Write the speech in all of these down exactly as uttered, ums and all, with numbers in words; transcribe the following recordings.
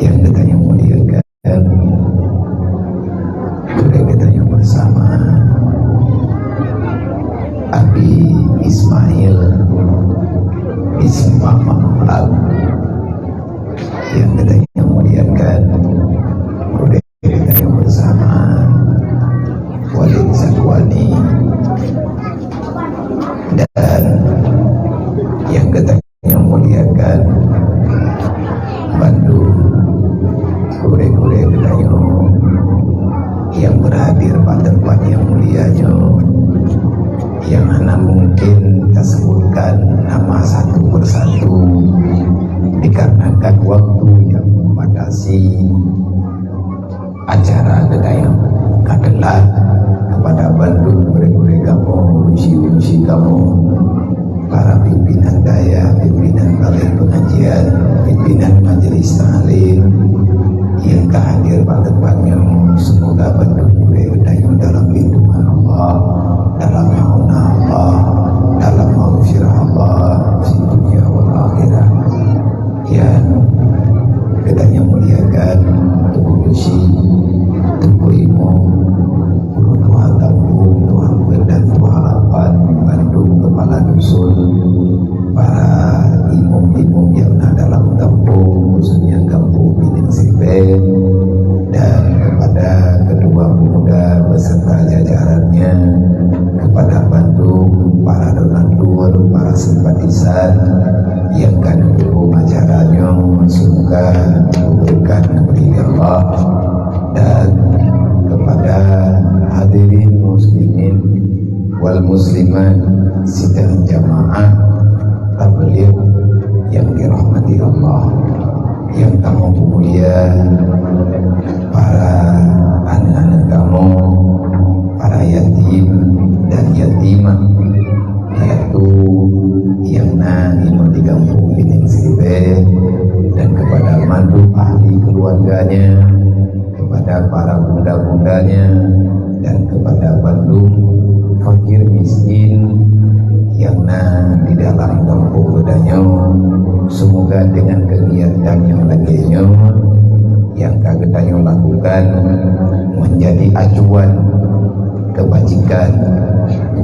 Yang geutanyoe muliakan, gurée geutanyoe bersama, Abi Ismail Ismail. Yang geutanyoe muliakan, gurée geutanyoe bersama, Walid Satuani, dan yang geutanyoe nyang muliakan bandum gurée-gurée geutanyoe nyang berhadir bak teumpat nyang mulia nyoe, nyang hana mungkin tasebutkan nama satu persatu dikarenakan waktu nyang membatasi. Acara geutanyoe ka teulat. Kepada bandum gurée-gurée kamoe, gurée-gurée kamoe, para pimpinan dayah, pimpinan balai pengajian, pimpinan majelis taklim yang ka hadir bak teumpat nyoe, semoga bandum gurée geutanyoe dalam lindungan Allah, dalam naungan Allah, dalam maghfirah Allah, di dunia wal akhirat. Yang geutanyoe muliakan, Teungku Yusi, Teungku Imum, Guru Tuha Kampung, Tuha Peuet dan Tuha Lapan, bandum kepala dusun, para imum-imum yang na dalam kampung, khususnya kampung Pineng Siribée, dan kepada ketua pemuda beserta jajarannya, kepada bandum para donatur, para simpatisan, yang ka neudukung acara nyoe, semoga berkat neubri lé Allah, dan kepada hadirin muslimin wal muslimat sidang jamaah tabligh yang dirahmati Allah, yang kamoe mulia, para aneuk-aneuk kamoe, para yatim dan yatimah, yaitu yang na inong di kampung Pineng Siribée, dan kepada mandum ahli keluarganya, kepada para bunda-bundanya, dan kepada bandum fakir miskin yang na di dalam kampung geutanyoe. Semoga dengan kegiatan yang lagée nyoe yang ka geutanyoe lakukan menjadi acuan kebajikan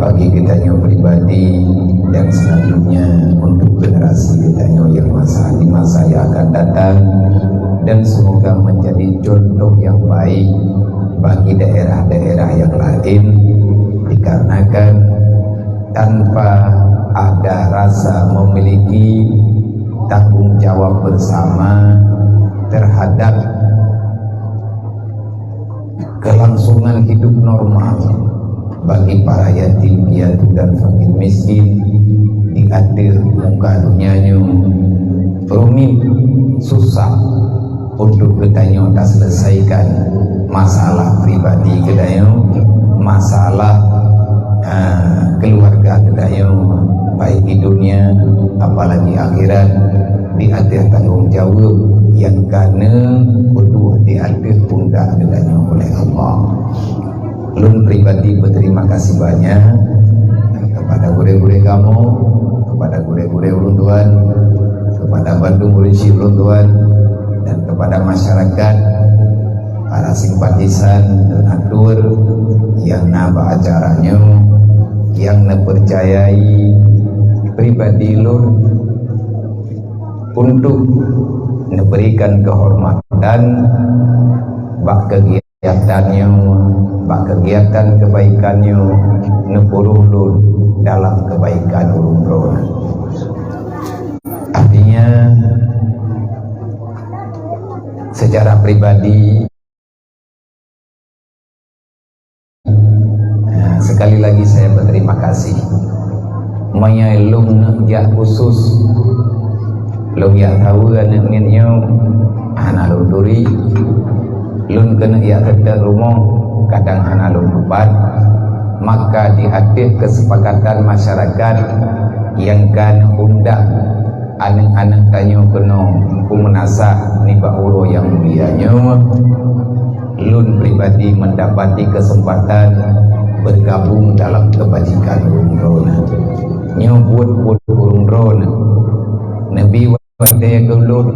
bagi geutanyoe pribadi dan selanjutnya untuk generasi geutanyoe yang masa, di masa yang akan datang, dan semoga menjadi contoh yang baik bagi daerah-daerah yang lain, dikarenakan tanpa ada rasa memiliki tanggung jawab bersama terhadap kelangsungan hidup normal bagi para yatim piatu dan fakir miskin di ateueh muka dunia nyoe rumit, susah untuk geutanyoe taselesaikan masalah pribadi geutanyoe, masalah, ah, keluarga geutanyoe, baik di dunia apalagi akhirat, di ateueh tanggong jaweueb yang ka neupeuduek di ateueh pundak geutanyoe uleh Allah. Lôn pribadi berterima kasih banyak kepada gurée-gurée kamoe, kepada gurée-gurée ulôn tuan, kepada bandum ureuëng syiek ulôn tuan, dan kepada masyarakat, para simpatisan, donatur yang na bak acara nyoe, yang neupercayai pribadi lôn untuk neuberikan kehormatan bak kegiatan nyoe, bak kegiatan kebaikan nyoe, neupuruh lôn dalam kebaikan ureuëng droe. Artinya, secara pribadi, nah, sekali lagi saya berterima kasih. Meunyoe lôn neuk jak khusus, lôn jak saweue aneuk miet nyoe, hana lôn turi. Lôn keuneuk jak seutôt rumoh, kadang hana lôn tupat. Maka di ateueh kesepakatan masyarakat nyang ka neuundang aneuk-aneuk tanyoe keunoe u meunasah nibak uroe nyang mulia nyoe, lôn pribadi mendapati kesempatan bergabung dalam kebajikan ureuëng droeneuh. Nyoe buet-buet ureuëng droeneuh. Neubi watée keu lôn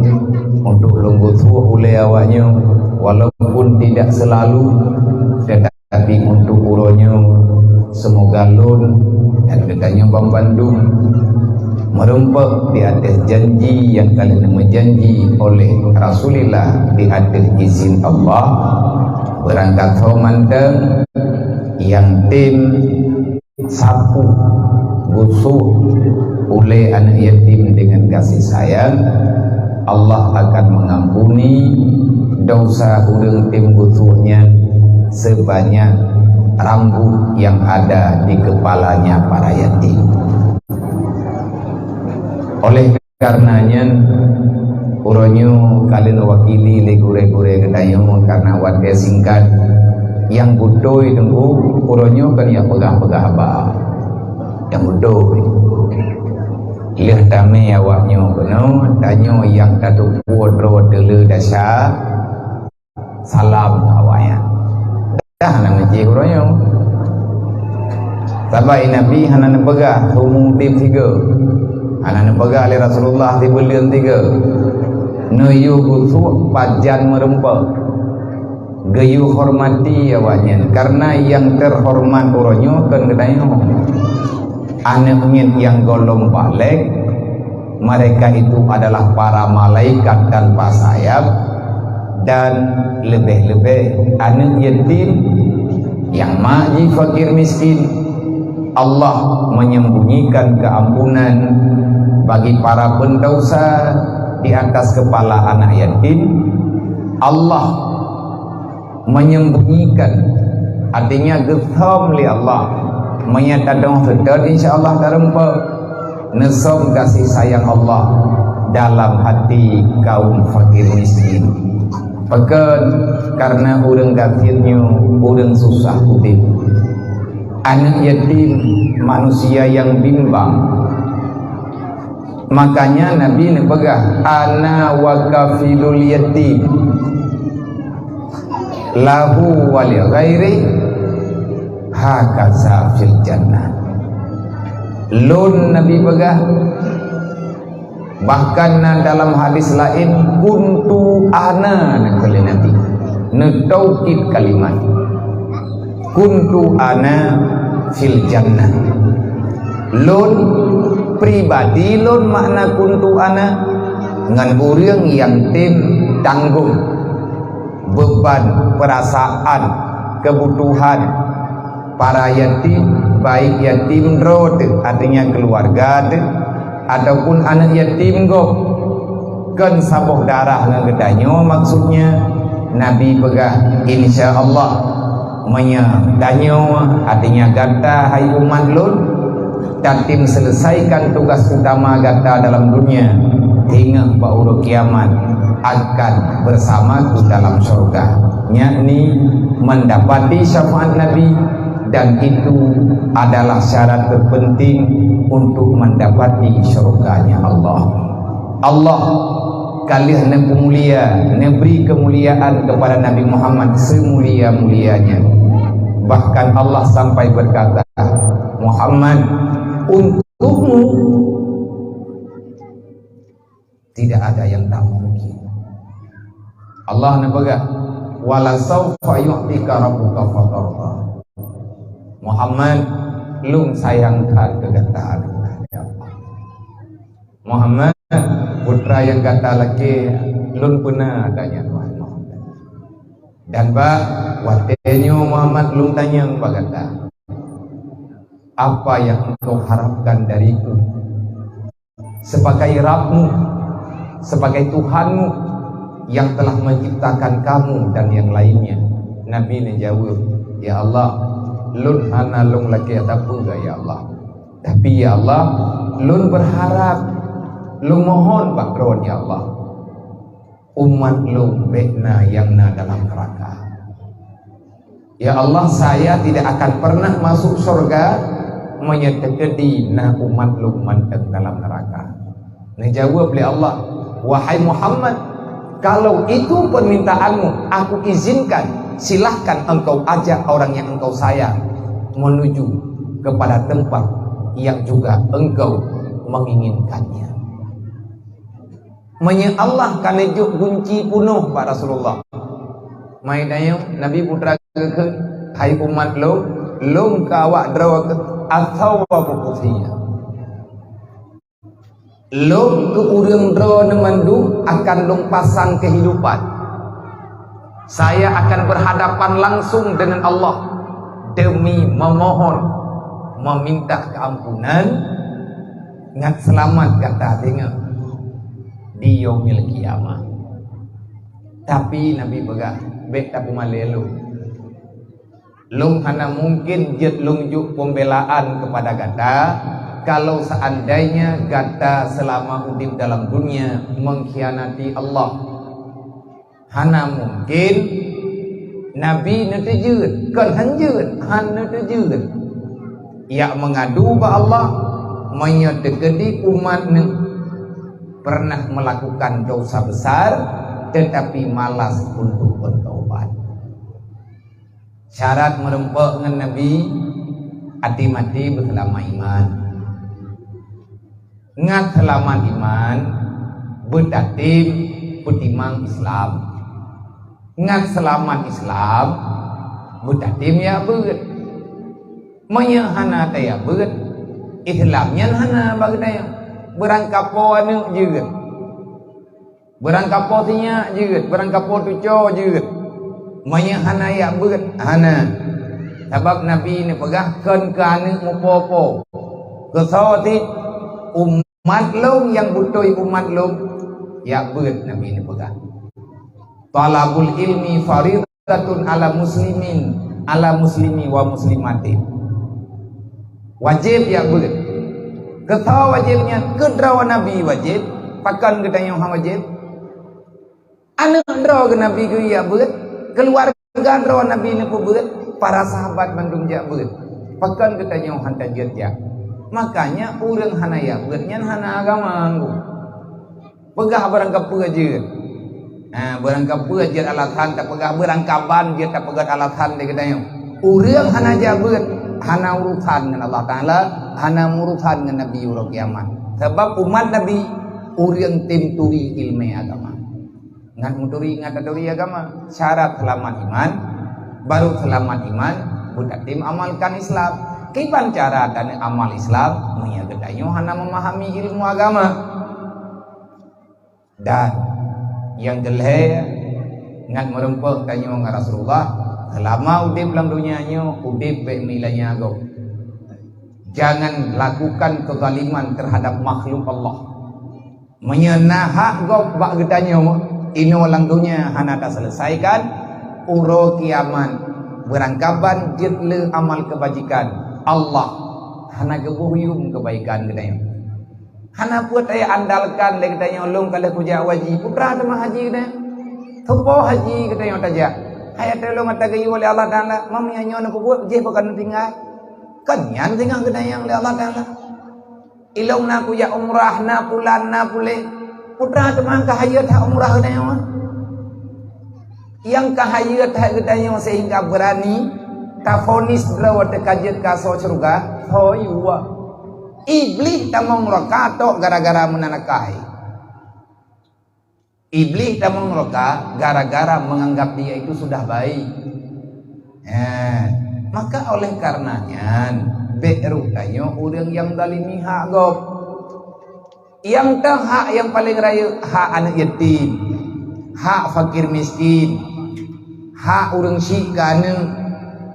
untuk lôn geusuek ulée awaknyoe, walaupun tidak selalu, tetapi untuk uroe nyoe, semoga lôn dan geutanyoe banmandum meureumpok di ateueh janji nyang ka lheueh meujanji oleh Rasulullah di ateueh izin Allah, beurangkat ho mantong nyang tem sapeue geusuek ulée aneuëk yatim dengan kasih sayang, Allah akan mengampuni dosa ureuëng tem geusuek nyan sebanyak rambut yang ada di kepalanya para yatim. Oleh karena nyan, uroe nyoe ka lheueh wakili lé gurée-gurée geutanyoe karena watée singkat. Nyang beutôi teungku, uroe nyoe kon nyang peugah-peugah haba. Nyang beutôi. Lheueh tamé awaknyoe keunoe, tanyoe nyang tateupeue droe teuleu dasya salam awaknyan. Dah na meucéh uroe nyoe. Sabai Nabi hana neupeugah, "Sumu udeb sigoe." Hana neupeugah lé Rasulullah, "Sibuleuen sigoe." Neuyue geusuek pajan meureumpok. Geuyue hormati awaknyan, karena nyang teuhoreumat uroe nyoe kon geutanyoe. Aneuëk miet nyang gohlom balek, mereka itu adalah para malaikat tanpa sayap, dan leubeh-leubeh aneuëk yatim nyang mak jih fakir miskin. Allah menyembunyikan keampunan bagi para pendosa di atas kepala anak yatim. Allah menyembunyikan, artinya geusom lé Allah. Meunyo tadong seutôt, insya Allah tareumpok. Neusom kasih sayang Allah dalam hati kaum fakir miskin. Pakon? Karena ureuëng gasien nyoe ureuëng susah udeb. Aneuëk yatim manusia nyang bimbang. Makanya Nabi neupeugah, "Ana wa kafilul yatim, lahu wa li ghairi, hakaza fil jannah." Lôn, Nabi peugah, bahkan na dalam hadis laén, "Kuntu ana," na kheun lé Nabi. Neutaukid kalimat. "Kuntu ana fil jannah." Lôn, pribadi lôn, makna kuntu ana, ngon ureuëng nyang tem tanggong beuban peurasaan, keubutuhan para yatim, baik yatim droe teuh, artinya keuluwarga teuh, ataupun aneuëk yatim gob. Kon saboh darah ngon geutanyoe, maksudnya Nabi peugah, "Insya Allah, meunyo tanyoe, artinya gata, hai umat lôn, tatem selesaikan tugas utama gata dalam dunia, singoh bak uroe kiamat akan bersamaku dalam syurga," yakni mendapati syafaat Nabi, dan itu adalah syarat terpenting untuk mendapati syurganya Allah. Allah ka lheueh neupeumulia, neubri keumuliaan kepada Nabi Muhammad seumulia-mulianya. Bahkan Allah sampai berkata, "Muhammad, untukmu tidak ada yang tak mungkin." Allah neupeugah, "Wala saufa yu'tika rabbuka fatarda." Muhammad, lôn sayang that keu gata. Muhammad, putra nyang gata lakée lôn peuna tanyong Muhammad. Dan bak watée nyoe Muhammad lôn tanyong bak gata, apa yang engkau harapkan dariku sebagai Rabbmu, sebagai Tuhanmu yang telah menciptakan kamu dan yang lainnya? Nabi neujaweueb, "Ya Allah, lôn hana lôn lakée sapeue, ya Allah. Tapi, ya Allah, lôn berharap, lôn mohon bak Droen, ya Allah, umat lôn bék na nyang na dalam neuraka. Ya Allah, saya tidak akan pernah masuk surga meunyo teukeudi na umat lôn mantong dalam neuraka." Neujaweueb lé Allah, "Wahai Muhammad, kalau itu permintaanmu, aku izinkan, silahkan engkau ajak orang yang engkau sayang menuju kepada tempat yang juga engkau menginginkannya." Meunyoe Allah ka neujok gunci punoh bak Rasulullah, mai dayong Nabi putra geukheun, "Hai umat lôn, lôn keu awak droe keuh as-sawwabul qudsi." Lôn keu ureuëng droeneuh mandum akan lôn pasang keuhidupan. Saya akan berhadapan langsung dengan Allah demi memohon, meminta keampunan, ngat seulamat gata deungoe di Yaumil Qiyamah. Tapi Nabi peugah, "Bék tapeumalée lôn. Lôn hana mungkin jeuet lôn jok pembelaan kepada gata, kalau seandainya gata selama udeb dalam dunia mengkhianati Allah." Hana mungkin Nabi neuteujeuet, kon han jeuet, han neuteujeuet. Yak mengadu bak Allah, meunyoe teukeudi umat neuh pernah melakukan dosa besar, tetapi malas untuk bertobat. Syarat meureumpok ngon Nabi, até maté beuseulamat iman. Ngat seulamat iman, beutatem peutimang Islam. Ngat seulamat Islam, beutatem yak beuet. Meunyoe hana tayak beuet, Islam nyan hana bak geutanyoe. Beurangkapo aneuëk jeuet. Beurangkapo sinyak jeuet, beurangkapo tuco jeuet. Meunyoe hana yak beuet, hana. Sabab Nabi neupeugah, "Kon keu aneuëk mupo-po. Keu soe cit? Umat lôn nyang beutôi umat lôn." Yak beuet Nabi neupeugah, "Thalabul ilmi faridatun 'ala muslimin, 'ala muslimi wa muslimatin." Wajéb yak beuet. Keu soe wajéb nyan? Keu droe Nabi wajéb. Pakon geutanyoe han wajéb? Aneuëk droe geuh Nabi geuyak beuet, keuluwarga droe Nabi neupeubeuet, para sahabat mandum jak beuet. Pakon geutanyoe han tajeuet jak? Makanya ureuëng hana yak beuet nyan hana agama. Peugah beurangkapeue jeuet. Ha, beurangkapeue jeuet alasan, tapeugah beurangkaban jeuet tapeugah alasan lé geutanyoe. Ureuëng hana jak beuet, hana urusan ngon Allah Taala, hana urusan ngon Nabi uroe kiamat. Sabab umat Nabi, ureuëng tem turi ileumé agama. Ngat meuturi, ngat taturi agama. Syarat seulamat iman, baru seulamat iman, beutatem amalkan Islam. Kiban cara taneuk amal Islam, meunyoe geutanyoe hana memahami ilmu agama? Dan nyang keulhée, ngat meureumpok tanyoe ngon Rasulullah, seulama udeb lam donya nyoe, udeb bék meuilanya gob. Jangan lakukan kezaliman terhadap makhluk Allah. Meunyoe na hak gob bak geutanyoe, inoe lam donya hana taseuleusaikon, uroe kiamat beurangkaban jeuet le amal keubajikan, Allah hana geuboh yuem keubaikan geutanyoe. Hana peue taya andalkan lé geutanyoe, "Lôn ka lheueh kujak haji, peue teuma haji geutanyoe? Soe po haji geutanyoe tajak? Hai ata lôn ata geuyue lé Allah Taala, meunyoe nyoe neupeubuet, jih bukan tinggai." Kon nyan singoh geutanyoe lé Allah Taala. "Ilôn na kujak umrah, na pulan, na puléh." Peue teuma ka hayeu that umrah geutanyoe? Nyang ka hayeu that geutanyoe sehingga beurani tafonis droe teuka jeuet keu asoe syeuruga, soe yue? Iblih tamong neuraka tok gara-gara meunan akai. Iblih tamong neuraka gara-gara menganggap dia itu sudah baik. Ha, maka oleh karena nyan, bék rôh tanyoe ureuëng nyang zalimi hak gob. Nyang teuh hak nyang paleng rayeuk, hak aneuëk yatim, hak fakir miskin, hak ureuëng syik keu aneuëk,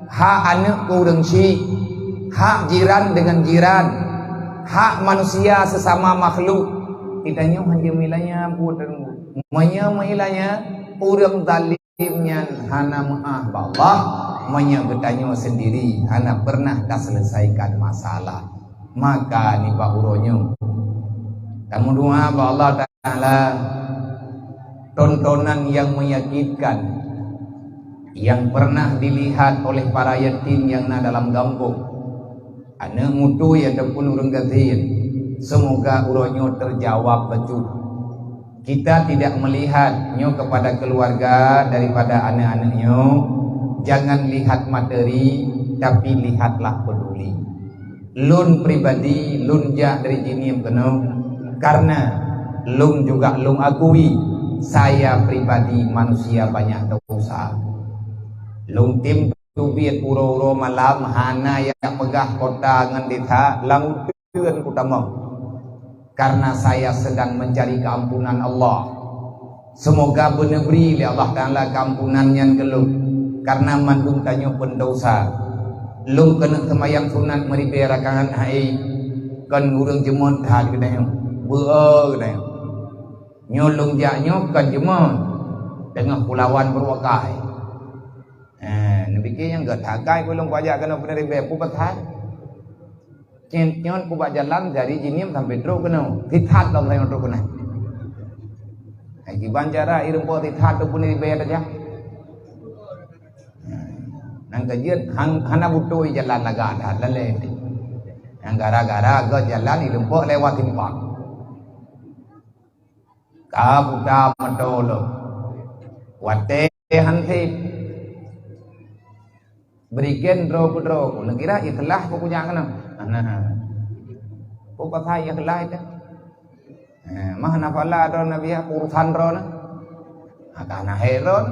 hak aneuëk keu ureuëng syik, hak jiran deungon jiran, hak manusia sesama makhluk. Geutanyoe hana meuilanya buet. Meunyoe meuilanya, ureuëng zalim nyan hana meuáh bak Allah, meunyoe geutanyoe sendiri hana pernah taseuleusaikon masalah. Maka nibak uroe nyoe, tameudoa bak Allah Taala, tontonan nyang menyakitkan yang pernah dilihat oleh para yatim nyang na dalam gampông, aneuëk mutôi ataupun ureuëng gasien, seumoga uroe nyoe teujawab bacut. Kita tidak melihat nyoe kepada keluarga daripada aneuëk-aneuëk nyoe, jangan lihat materi, tapi lihatlah peduli. Lôn pribadi, lôn jak dari jihnyan keunoe, karena Lôn juga lôn akui, saya pribadi manusia banyak dosa. Lôn tem teubiet uroe-uroe malam, hana jak peugah kota ngon desa, lam uteuen kutamong. Karena saya sedang mencari keampunan Allah. Semoga beuneubri lé Allah Taala keampunan nyan keu lôn, karena mandum tanyoe peundosa. Lôn keuneuk seumayang sunat meuribée rakaat hai, kon ureuëng jeumot that geutanyoe, beu-o geutanyoe. Nyoe lôn jak nyoe kon jeumot, teungoh kulawan beuruakai. Eh, neupike nyang gét hakai peue lôn kujak keunoe peuneuribée, peue pasai? Cen-, nyoe kubak jalan dari Jeunieb sampai trok keunoe. Sithat lom sayoe trok keunoe. Hai kiban cara i rumpok sithat tu peuneuribée tajak. Nang keujeuet han-, hana beutôi jalan lagak that lalée. Nyang gara-gara gét jalan i rumpok lewat simpang. Ka buta meuto lom. Watée han sép. Berikan droe keu droe. Neukira ikhlas keu kujak keunoe. Nah. Peue pasai ikhlas teuh? Eh, mah na pala droe Nabi ya, urusan droe na. Akan na heron.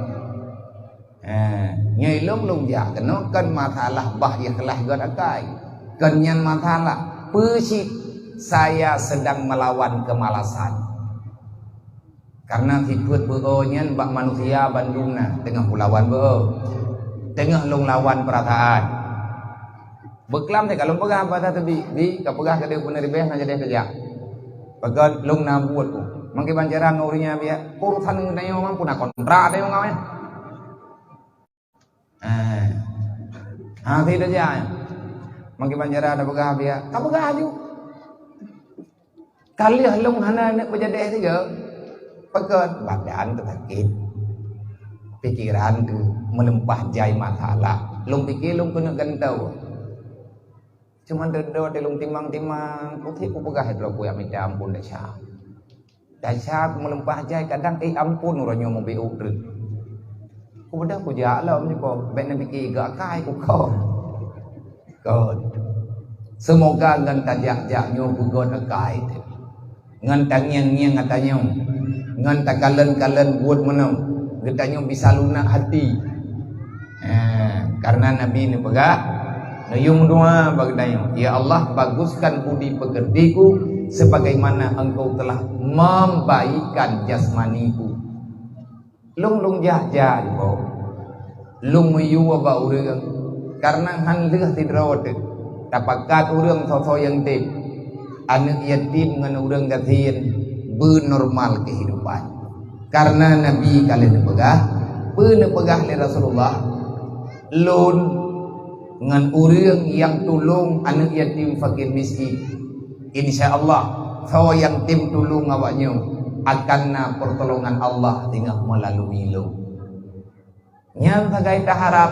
Eh, nyoe lôn lôn jak keunoe kon masalah bah ikhlas gét akai. Kon nyan masalah. Peue cit saya sedang melawan kemalasan. Karena sifeuet beu-o nyan bak manusia bandum na, teungoh kulawan beu-o. Teungoh lôn lawan peurasaan. Beuklam teuka lôn peugah bak teubi, bi ka peugah keu deuh peuneuribée na jadi keujak. Peugah lôn na buet ku. Mangke bancaran ngon ureuëng nyan biak, urusan ngon tanyoe mang puna kontra tanyoe ngon nyan. Eh. Ha, sida ja. Mangke bancaran ada peugah biak, ka peugah aju. Ka lheueh lôn hana neuk peujadeh sigoe. Pakon? Badan teu sakét. Pikeran teu meulimpah jai masalah. Lôn pike lôn keuneuk gantoe. Cuma deuh-deuh lôn timang-timang, keutik kupeugah droe kuyak mita amphon desya. Desya meulimpah jai kadang, eh, amphon uroe nyoe meubiôk treuk. Kupeugah kujak lom nyoe ko, bék neupike geuakai kuko. Kon. Seumoga ngon tajak-jak nyoe beugöt akai teuh. Ngon tangieng-ngieng ata nyoe. Ngon takalon-kalon buet meunoe. Geutanyoe bisa lunak hati. Ha, karena Nabi neupeugah, neuyue meudoa bak geutanyoe, "Ya Allah, baguskan budi pekertiku sebagaimana Engkau telah membaikkan jasmaniku." Lôn, lôn jak-jak iboh. Lôn meuyue bak ureuëng, kareuna han lheueh sidroe teuk tapakat ureuëng soe-soe nyang tem. Aneuëk yatim ngon ureuëng gasien beunormal keuhidupan. Kareuna Nabi ka lheueh neupeugah, peue neupeugah lé Rasulullah, "Lôn ngon ureuëng nyang tulông aneuëk yatim fakir miskin, insya Allah, soe nyang tem tulông awaknyoe akan na peurtolongan Allah teungoh meulalui lôn." Nyan sagai taharab,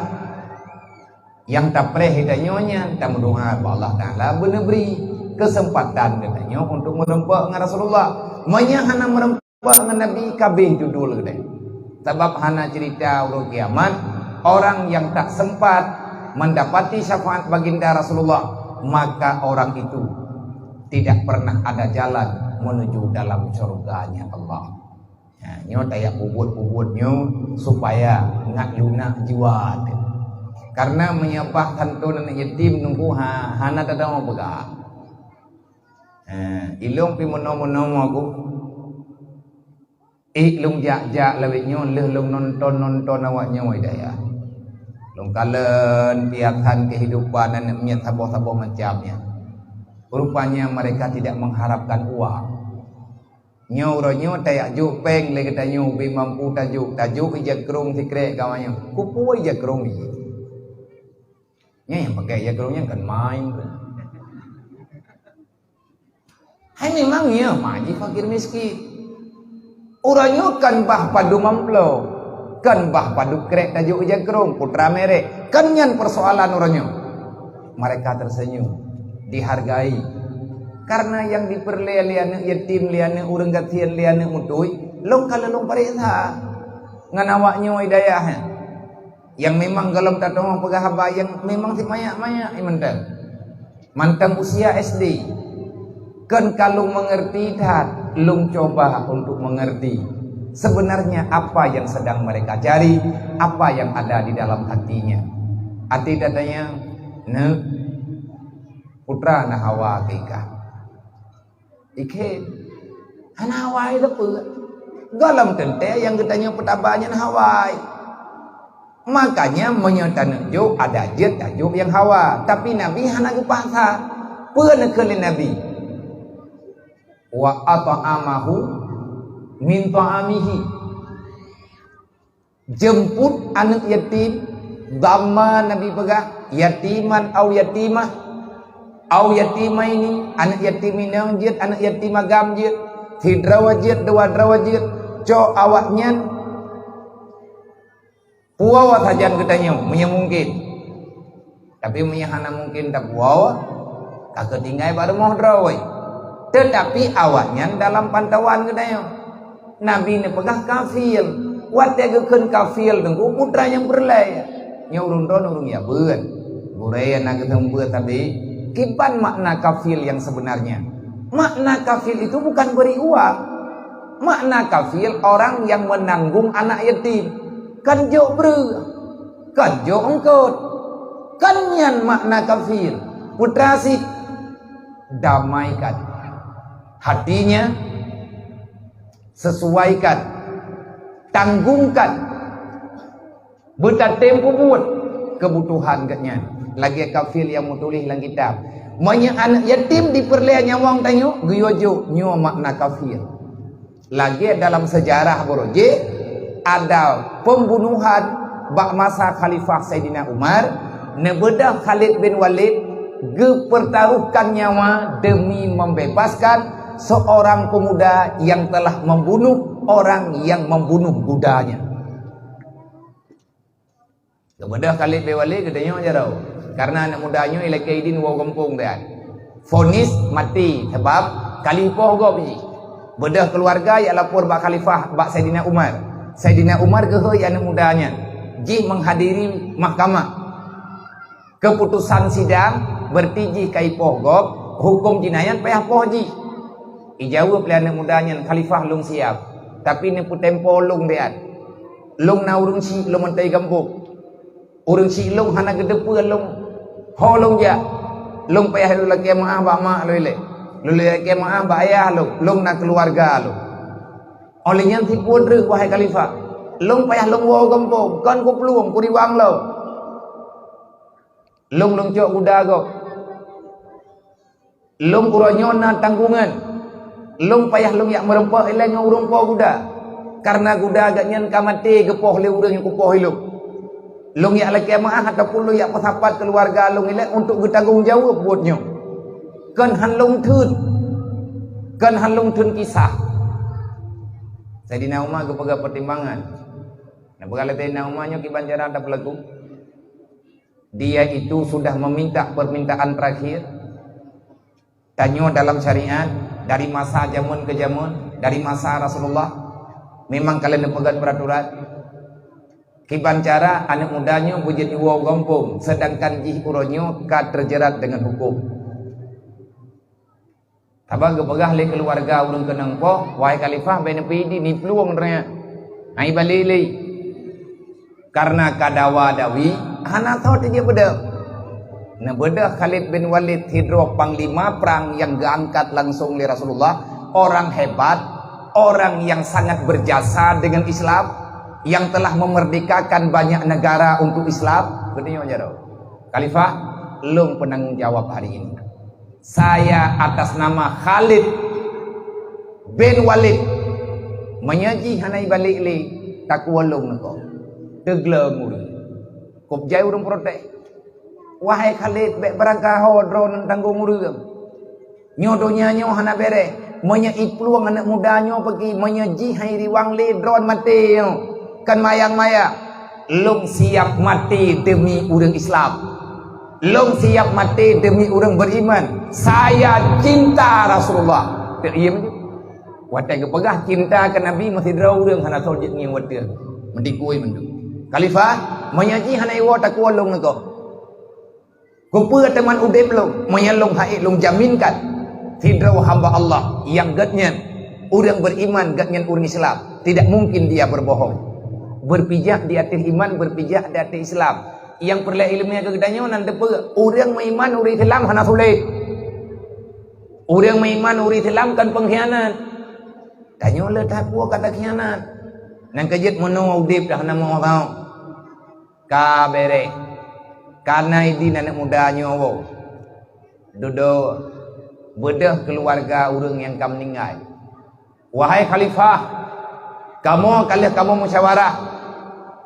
nyang tapreh geutanyoe nyan tameudoa bak Allah Taala beuneubri keuseumpatan geutanyoe untuk meureumpok ngon Rasulullah. Meunyoe hana meureumpok ngon Nabi, ka abéh judul geutanyoe. Sabab hana cerita uroe kiamat, orang yang tak sempat mendapati syafaat baginda Rasulullah, maka orang itu tidak pernah ada jalan menuju dalam syurganya Allah. Ha, nyoe tajak peubuet-peubuet nyoe supaya ngat lunak jiwa teuh. Kareuna meunyoe bah kantô aneuëk yatim nunggu ha, hana tadong peugah. Ha, ilông pi meunoe-meunoe aku. Ék lôn jak-jak lawét nyoe lheueh lôn nonton-nonton awak nyoe daya. Lôn kalon piasan kehidupan aneuëk miet saboh-saboh macam nyan. Rupanya mereka tidak mengharapkan uang. Nyoe uroe nyoe tajak jok péng lé geutanyoe ubé mampu tajok, tajok ija krông sikrek kawan nyoe. Kupeue ija krông jih? Nyan nyang pakai ija krông nyan kan main. Hai memang nyoe maji fakir miskin. Uroe nyoe kan bah padum amplo, kan bah padum krek tajok ija krông, putra merek. Kan nyan persoalan uroe nyoe. Mereka tersenyum, dihargai. Karena nyang dipeurlée lé aneuëk yatim, lé aneuëk ureuëng gasien, lé aneuëk mutui, lôn ka lôn pareksa ngon awak nyoe dayah nyan. Nyang memang gohlom tateumé peugah haba nyang memang si manyak-manyak mantong. Mantong usia S D. Kon ka lôn mengerti that. Lôn cuba untuk mengerti sebenarnya apa yang sedang mereka cari, apa yang ada di dalam hatinya. Até tatanyong, "Neuk, peue teuma na hawa keu ikah?" Ikheun, "Hana hawa sapeue." Gohlom teuntèe nyang geutanyoe peutaba nyan hawa. Makanya meunyoe taneuk jok, adak jeuet tajok nyang hawa. Tapi Nabi hana geupaksa. Peue neukheun lé Nabi? "Wa at'amahu min ta'amihi." Jemput aneuk yatim, dhamma Nabi peugah, yatiman au yatimah, au yatimaini, aneuk yatim inong jeuet, aneuk yatim agam jeuet, sidroe jeuet, dua droe jeuet, cok awaknyan puwoe sajan geutanyoe, meunyoe mungken. Tapi meunyoe hana mungken tapuwoe, ka keutinggai bak rumoh droe. Teutapi awaknyan dalam pantauan geutanyoe. Nabi neupeugah kafil. Watèe geukheun kafil teungku, peue teuma nyang peureulèe. Nyoe ureueng droeneuh ureueng Yabeuen. Gurèe na geuseumeubeuet sabe, kiban makna kafil yang sebenarnya. Makna kafil itu bukan beri uang. Makna kafil orang yang menanggung anak yatim. Kan jok breueh, kan jok eungkôt. Kan nyan makna kafil. Peue teuma sit? Damaikan hatinya, sesuaikan, tanggungkan, beutatem peubuet keubutuhan geuhnyan. Lagèe kafil nyang meutuléh lam kitab, meunyoe aneuk yatim jipeureulèe nyawöng tanyoe, geuyue jok, nyoe makna kafil. Lagèe dalam seujarah baroe jih, ada pembunuhan bak masa Khalifah Saidina Umar, neubeudôh Khalid bin Walid geupeutaruhkan nyawa demi membebaskan seorang pemuda yang telah membunuh orang yang membunuh budanya. Geubeudôh Khalid bin Walid geutanyoe jaroe, kareuna aneuk muda nyoe ilakèe idin woe gampông dan vonis maté sabab ka lheuh poh gob jih. Beudôh keuluwarga jak lapor bak khalifah, bak Saidina Umar. Saidina Umar geuhôi aneuk muda nyan jih menghadiri mahkamah. Keuputosan sidang, beureuti jih ka ipoh gob, hukôm jinayat payah poh jih. Ijaweueb lé aneuk muda nyan, "Khalifah, lôn siab, tapi neupeutempo lôn dan. Lôn na ureueng chik lôn mantong gampông. Ureueng chik lôn hana geuteupeue lôn ho lôn jak. Lôn payah lôn lakèe meu'ah bak mak lôn ilèe. Lôn lakèe meu'ah bak ayah lôn, lôn na keuluwarga lôn. Óh lheueh nyan sifeuet reuh, wahai khalifah. Lôn payah lôn woe gampông, kon kuplueng, kuriwang lôn. Lôn lôn cok guda gob. Lôn uroe nyoe na tanggongan. Lôn payah lôn jak meureumpok ilèe ngon ureueng po guda. Kareuna guda geuhnyan ka maté geupoh lé ureueng nyang kupoh ilôn. Lôn jak lakèe meu'ah ataupun lôn jak peusapat keuluwarga lôn ilèe untuk geutanggong jaweueb buet nyoe. Kon han lôn theun. Kon han lôn theun kisah." Saidina Umar geupeugah peutimbangan. Neupeugah lé Saidina Umar, "Nyoe kiban cara tapeulaku. Dia itu sudah meminta permintaan terakhir." Tanyoe dalam syariat, dari masa jameun ke jameun, dari masa Rasulullah, memang ka lheueh neupeugöt peuraturan. Kiban cara aneuk muda nyoe beujeuet iwoe u gampông, seudangkan jih uroe nyoe ka teujerat deungon hukôm. Sabab geupeugah lé keuluwarga ureueng keunong poh, "Wahai khalifah, bèk neupeuidin, neuplueng droeneuh. Hai balek lé." Kareuna ka dawa-dawi, hana thot jeuet beudôh. Neubeudôh Khalid bin Walid sidroe panglima prang nyang geuangkat langsong lé Rasulullah, orang hebat, orang yang sangat berjasa dengan Islam, yang telah memerdekakan banyak negara untuk Islam. Geutanyoe jaroe, "Khalifah, lôn penanggung jawab hari ini. Saya atas nama Khalid bin Walid, meunyoe jih hana ibalek lé, takuwoe lôn neuko." Teugleng ureueng. Kop jai ureueng protes, "Wahai Khalid, bèk beurangkaho droeneuh tanggong ureueng. Nyoe donya nyoe hana bèrèh. Meunyoe iplueng aneuk muda nyoe peugi, meunyoe jih han iriwang lé, droeneuh maté nyoe. Kon mayang-mayang. Lôn siap maté demi ureueng Islam. Lôn siap maté demi ureueng beriman. Saya cinta Rasulullah." Teuiem. Watèe geupeugah cinta keu Nabi, meusidroe ureueng hana soe jeuet ngieng watèe. Meudikui mandum. "Khalifah, meunyoe jih hana iwoe, takuwoe lôn neuko. Keupeue teuma udép lôn, meunyoe lôn han ék lôn jaminkan sidroe hamba Allah nyang gét nyan Ureuëng beriman geuhnyan ureuëng Islam, tidak mungkin dia berbohong. Berpijak di ateueh iman, berpijak di ateueh Islam. Nyang peureulée iéleumé keu geutanyoe nan teupeue, ureuëng meuiman ureuëng Islam hana sulet. Ureuëng meuiman ureuëng Islam kon peungkhianat. Tanyoe le that peue kata khianat. Nyang keujeuet meunoe udeb dah hana meuoh. Ka bereh. Kana idin aneuëk muda nyoe woe. Dudoe, beudôh keuluwarga ureuëng nyang ka meuninggai. Wahai khalifah, kamoe ka lheueh kamoe musyawarah,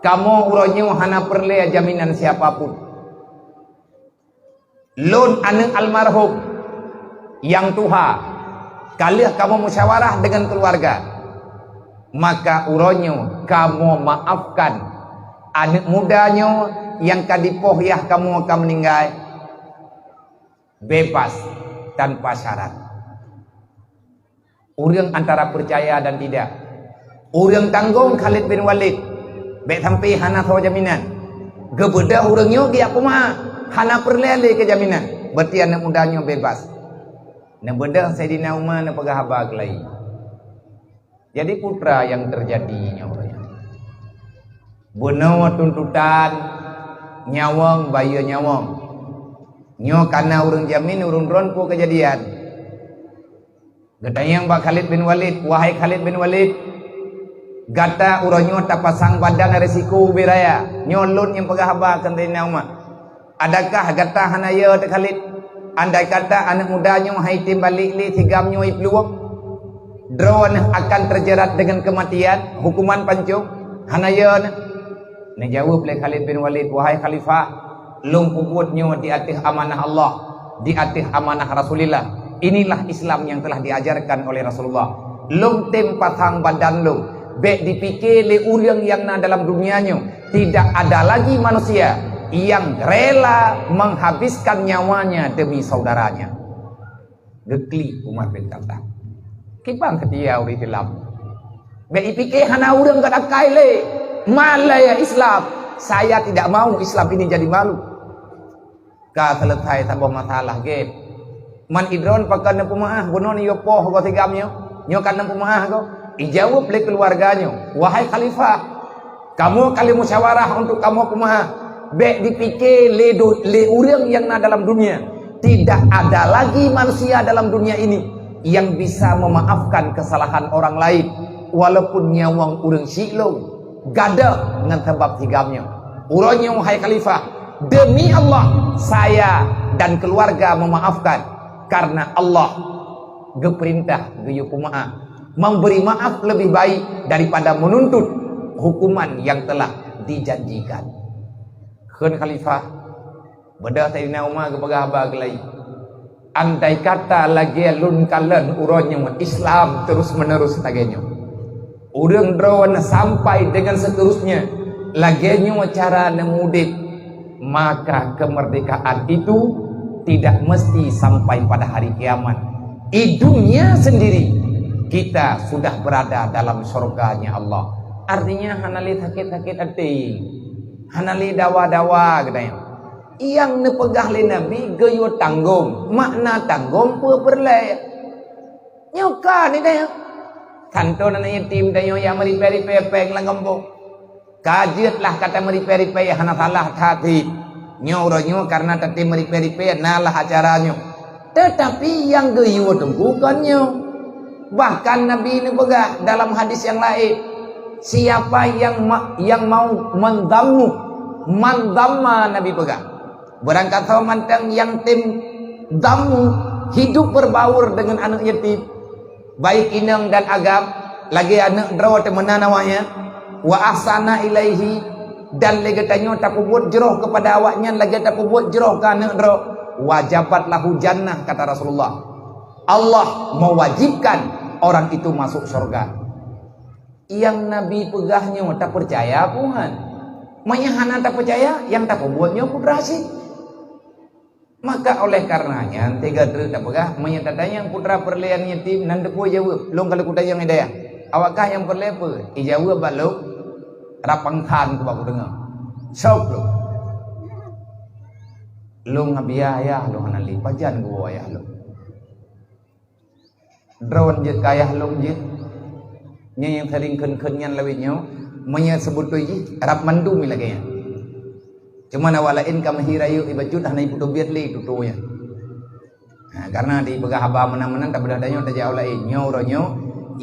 kamoe uroe nyoe hana peureulée jaminan siapa pun. Lôn aneuëk almarhum nyang tuha, ka lheueh kamoe musyawarah deungon keuluwarga, maka uroe nyoe kamoe maafkan aneuëk muda nyoe nyang ka dipoh yah kamoe ka meuninggai, bebas tanpa syarat. Ureuëng antara percaya dan tidak. Ureuëng tanggong Khalid bin Walid, bék sampai hana soe jaminan. Geubeudôh ureuëng nyoe geujak peumaáh, hana peureulée lé keu jaminan. Berarti aneuëk muda nyoe bebas. Neubeudôh Saidina Umar neupeugah haba keulayi. Jadi putra nyang teujadi nyoe, bunoe tuntutan nyawöng bayeue nyawöng. Nyoe kana ureuëng jamin ureuëng droe peue keujadian. Geutanyong bak Khalid bin Walid, "Wahai Khalid bin Walid, gata uroe nyoe tapasang badan risiko ubé raya. Nyoe lôn nyang peugah haba keu Saidina Umar. Adakah gata hana yö teuh Khalid? Andai kata aneuëk muda nyoe han item balek lé sigam nyoe iplueng, droeneuh akan teujerat deungon keumatian, hukuman pancong. Hana yö neuh?" Neujaweueb lé Khalid bin Walid, "Wahai khalifah, lôn peubuet nyoe di ateueh amanah Allah, di ateueh amanah Rasulillah. Inilah Islam yang telah diajarkan oleh Rasulullah. Lôn tem pasang badan lôn, bék dipike lé ureuëng nyang na dalam dunia nyoe, tidak ada lagi manusia yang rela menghabiskan nyawanya demi saudaranya." Geuklik Umar bin Khattab. Kiban seutia ureuëng Islam. Bék ipike hana ureuëng gatakai lé. Malaya Islam. Saya tidak mau Islam ini jadi malu. Ka selesai saboh masalah gét. Man idroe pakon neupeumeuáh, bunoe yö poh goe sigam nyoe. Nyoe ka neupeumeuáh goe. Ijaweueb lé keuluwarga nyoe, "Wahai khalifah, kamoe ka lheueh musyawarah untuk kamoe peumeuáh. Bék dipike lé do-, lé ureuëng nyang na dalam dunia. Tidak ada lagi manusia dalam dunia ini yang bisa memaafkan kesalahan orang lain, walaupun nyawöng ureuëng syiek lôn gadôh ngon sabab sigam nyoe. Uroe nyoe, hai khalifah, demi Allah, saya dan keluarga memaafkan, karena Allah geupeurintah geuyue peumeuáh. Memberi maaf lebih baik daripada menuntut hukuman yang telah dijanjikan." Kheun khalifah, beudôh Saidina Umar geupeugah haba keulayi, "Andai kata lagée lôn kalon uroe nyoe Islam terus-menerus lagée nyoe, ureuëng droeneuh sampai dengan seterusnya lagée nyoe cara neumudeb, maka kemerdekaan itu tidak mesti sampai pada hari kiamat. Di dunia sendiri kita sudah berada dalam surganya Allah." Artinya hana lé sakét-sakét até, hana lé dawa-dawa geutanyoe. Nyang neupeugah lé Nabi geuyue tanggong, makna tanggong peue peureulée. Nyoe ka ni deh. Santo aneuk yatim tanyoe nyang meuripée-ripée péng lam gampông. Ka jeuet lah ka tameuripée-ripée, hana salah that cit. Nyoe uroe nyoe kareuna tatem meuripée-ripée na lah acara nyoe. Teutapi nyang geuyue teungku kon nyoe. Bahkan Nabi neupeugah dalam hadis nyang laén, "Siapa yang ma-, yang mau mendammu, mandamma," Nabi peugah. Beurangkasoe mantong nyang tem dammu, hidup berbaur dengan aneuk yatim, baik inong dan agam, lagée aneuk droe teumeunan awaknyan, wa ahsana ilaihi, dan lé geutanyoe tapeubuet jroh kepada awaknyan lagée tapeubuet jroh keu aneuk droe, wajabat lahu jannah, kata Rasulullah. Allah mewajibkan orang itu masuk surga. Nyang Nabi peugah nyoe tapeucaya peue han? Meunyoe hana tapeucaya, nyang tapeubuet nyoe putra cit. Maka oleh kareuna nyan, teuga treuk tapeugah, meunyoe tatanyong putra peureulée aneuk yatim, nan teupeue jaweueb, lôn ka lheueh kutanyong i dayah. Awak kah nyang peureulée peue? Ijaweueb bak lôn, rab pangkhan keubah kudeungoe. Sôb lôn. Lôn ngon biaya ayah lôn hana lé, pajan geuwoe ayah lôn. Droe jeuet keu ayah lôn jeuet, Nyan nyang sering kheun-kheun nyan lawét nyoe, meunyoe seubeutôi jih rab mandum lagée nyan. Cuma awak laén ka meuhi rayeuk ibacut hana ipeutobiet lé tutoe nyan. Ha, karena dipeugah haba meunan-meunan, tapeugah tanyoe tajak u laén. Nyoe uroe nyoe,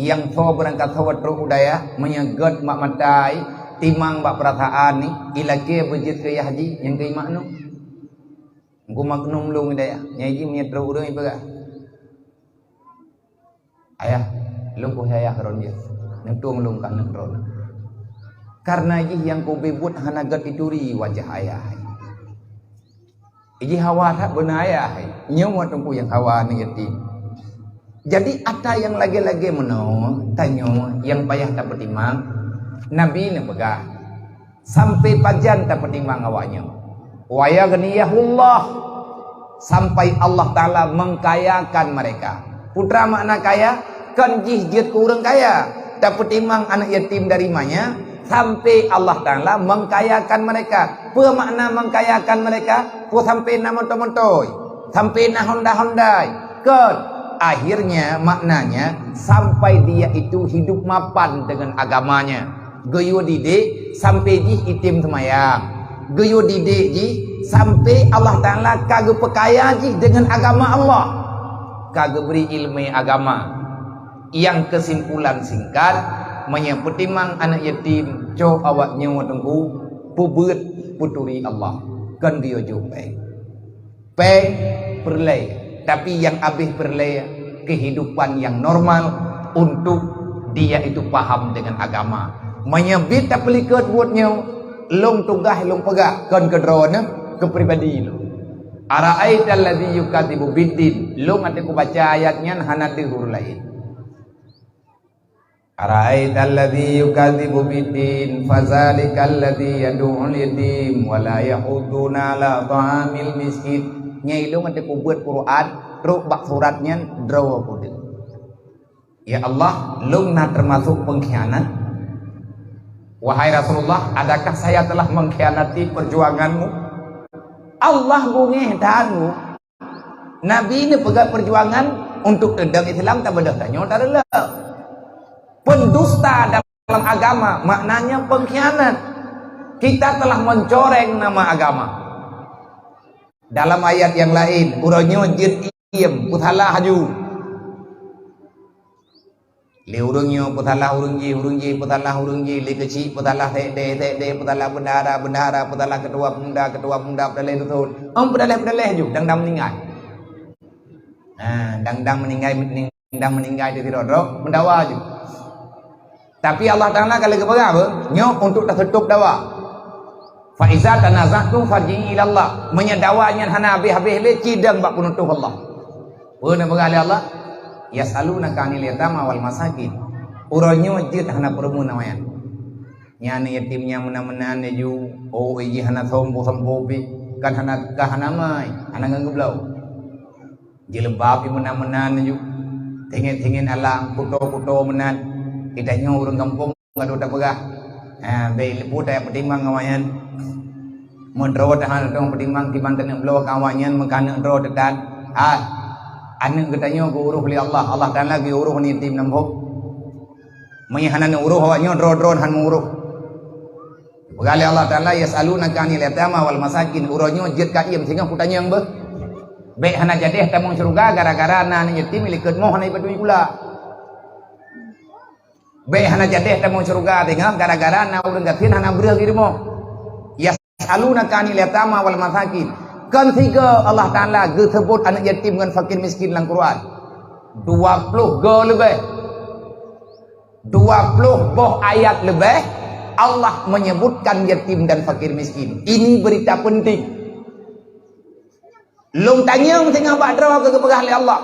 nyang soe beurangkat soe trok u dayah, meunyoe gét bak mata, timang bak peurasaan ni, ilakée beujeuet keu yah jih, nyang keu imaknum. Engku maknum lôn di dayah, nyang jih meunyoe trok ureuëng ipeugah, "Ayah, lôn keuh ayah ron jih, neutueng lôn ka aneuk droeneuh." Karena jih nyang keubeubeuet hana gét ituri wajah ayah. Iji hawa that beuna ayah, nyoe teungku nyang hawa aneuk yatim. Jadi ata nyang lagée-lagée meunoe tanyoe nyang payah tapeutimang. Nabi neupeugah, sampai pajan tapeutimang awak nyoe. Wa yaghniyahullah, sampai Allah Taala mengkayakan mereka. Putra makna kaya, kon jih jeuet keu ureuëng kaya, tapeutimang aneuk yatim dari manya, sampai Allah Taala mengkayakan mereka. Peue makna mengkayakan mereka? Peue sampai na moto-moto, sampai na honda-honda. Kon, akhirnya maknanya sampai dia itu hidup mapan dengan agamanya. Geuyue didik sampai jih item seumayang. Geuyue didik jih sampai Allah Taala ka geupeukaya jih dengan agama Allah. Ka geubri ileumé agama. Nyang keusimpulan singkat, meunyoe peutimang aneuk yatim, cok awak nyoe teungku, peubeuet peuturi Allah, kon geuyue jok péng. Péng peureulée, tapi nyang abéh peureulée keuhidupan nyang normal untuk dia itu paham dengan agama. Meunyoe bit tapeulikot buet nyoe, lôn tugaih lôn peugah kon keu droeneuh, keu pribadi lôn. Ara'aital ladzi yukadzibu biddin, lôn até kubaca ayat nyan hana deuh ureuëng laén. Ara'aital ladzi yukadzibu biddin, fadzalikal ladzi yadu'ul yatim wa la yahuddu 'ala ta'amil miskin. Nyai lôn até kubeuet Quran, trok bak surat nyan droe kudeuh. Ya Allah, lôn na teumasok pengkhianat? Wahai Rasulullah, adakah saya telah mengkhianati perjuanganmu? Allah beungéh that. Nabi neupeugah perjuangan untuk teudong Islam tabeudôh tanyoe tareuloh. Pendusta dalam agama maknanya pengkhianat. Kita telah mencoreng nama agama. Dalam ayat nyang laén, uroe nyoe jeuet iem, peusalah laju. Lé ureuëng nyoe peusalah ureuëng jih, ureuëng jih peusalah ureuëng jih, lé keuchik peusalah sekde, sekde peusalah bendahara, bendahara peusalah ketua pemuda, ketua pemuda peudaléh dusun. Om peudaléh-peudaléh ju, dang-dang meuninggai. Ha, dang-dang meuninggai, dang meuninggai di sidroe-droe, meudawa ju. Tapi Allah Taala ka lheueh geupeugah beuh, nyoe untuk taseutôb dawa. Fa iza tanaza'tum farji'u ilallah. Meunyoe dawa nyan hana habéh-habéh lé, cidong bak peunutoh Allah. Peue neupeugah lé Allah? Yas'alunaka 'anil yatama wal masakin. Uroe nyoe jeuet hana peureumeun awaknyan. Nyan yatim nyang meunan-meunan laju, oh, iji hana sompo-sompo pi, kan hana, kan hana mai, hana ngon geubloe. Jilbab pi meunan-meunan laju, tingen-tingen alang, kuto-kuto meunan. Kita nyoe ureuëng gampông. Ka dua tapeugah, ha, bék liput tayang peutimang awaknyan. Meudroe tahan tong peutimang kiban taneuk bloe keu awaknyan meukaneuk droe teutan. Ha, aneuk geutanyoe geuuroh lé Allah. Allah Taala geuuroh ni tim nambok. Meunyoe hana neuuroh awaknyoe droe-droe han meuuroh. Peugah lé Allah Taala, "Yas'alunaka 'anil yatama wal masakin." Uroe nyoe jeuet ka iem singoh kutanyong beuh. Bék hana jadeh tamong syeuruga gara-gara na aneuk yatim likot moh hana ipadui pula. Bék hana jadeh tamong syeuruga teungoh gara-gara na ureuëng gasien hana breueh geurumoh. Yas'alunaka 'anil yatama wal masakin. Kon sigoe Allah Taala geuseubut aneuk yatim ngon fakir miskin lam Quran. Dua ploh go leubeh. Dua ploh boh ayat leubeh Allah menyebutkan yatim dan fakir miskin. Ini berita penting. Lôn tanyong singoh bak droe keu geupeugah lé Allah,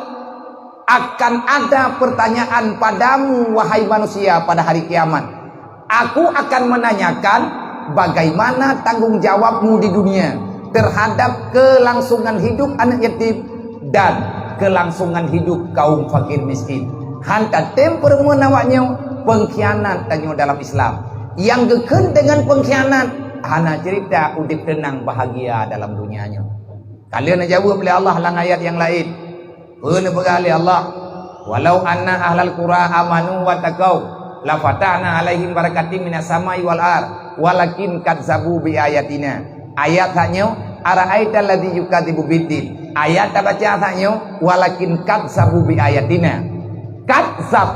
"Akan ada pertanyaan padamu, wahai manusia, pada hari kiamat. Aku akan menanyakan bagaimana tanggung jawabmu di dunia terhadap kelangsungan hidup aneuk yatim dan kelangsungan hidup kaum fakir miskin." Han tatem peureumeun awak nyoe, pengkhianat tanyoe dalam Islam. Nyang geukheun deungon pengkhianat, hana cerita udeb teunang bahagia dalam dunia nyoe. Ka lheueh neujaweueb lé Allah lam ayat nyang laén. Peue neupeugah lé Allah? "Walau anna ahlal qura amanu wattaqau." "La fatahna 'alaihim barakatim minas sama'i wal ard, walakin kadzabu bi ayatina." Ayat sak nyoe, "Ara'aital ladzi yukadzibu biddin." Ayat tabaca sak nyoe, "Walakin kadzabu bi ayatina." Kadzab.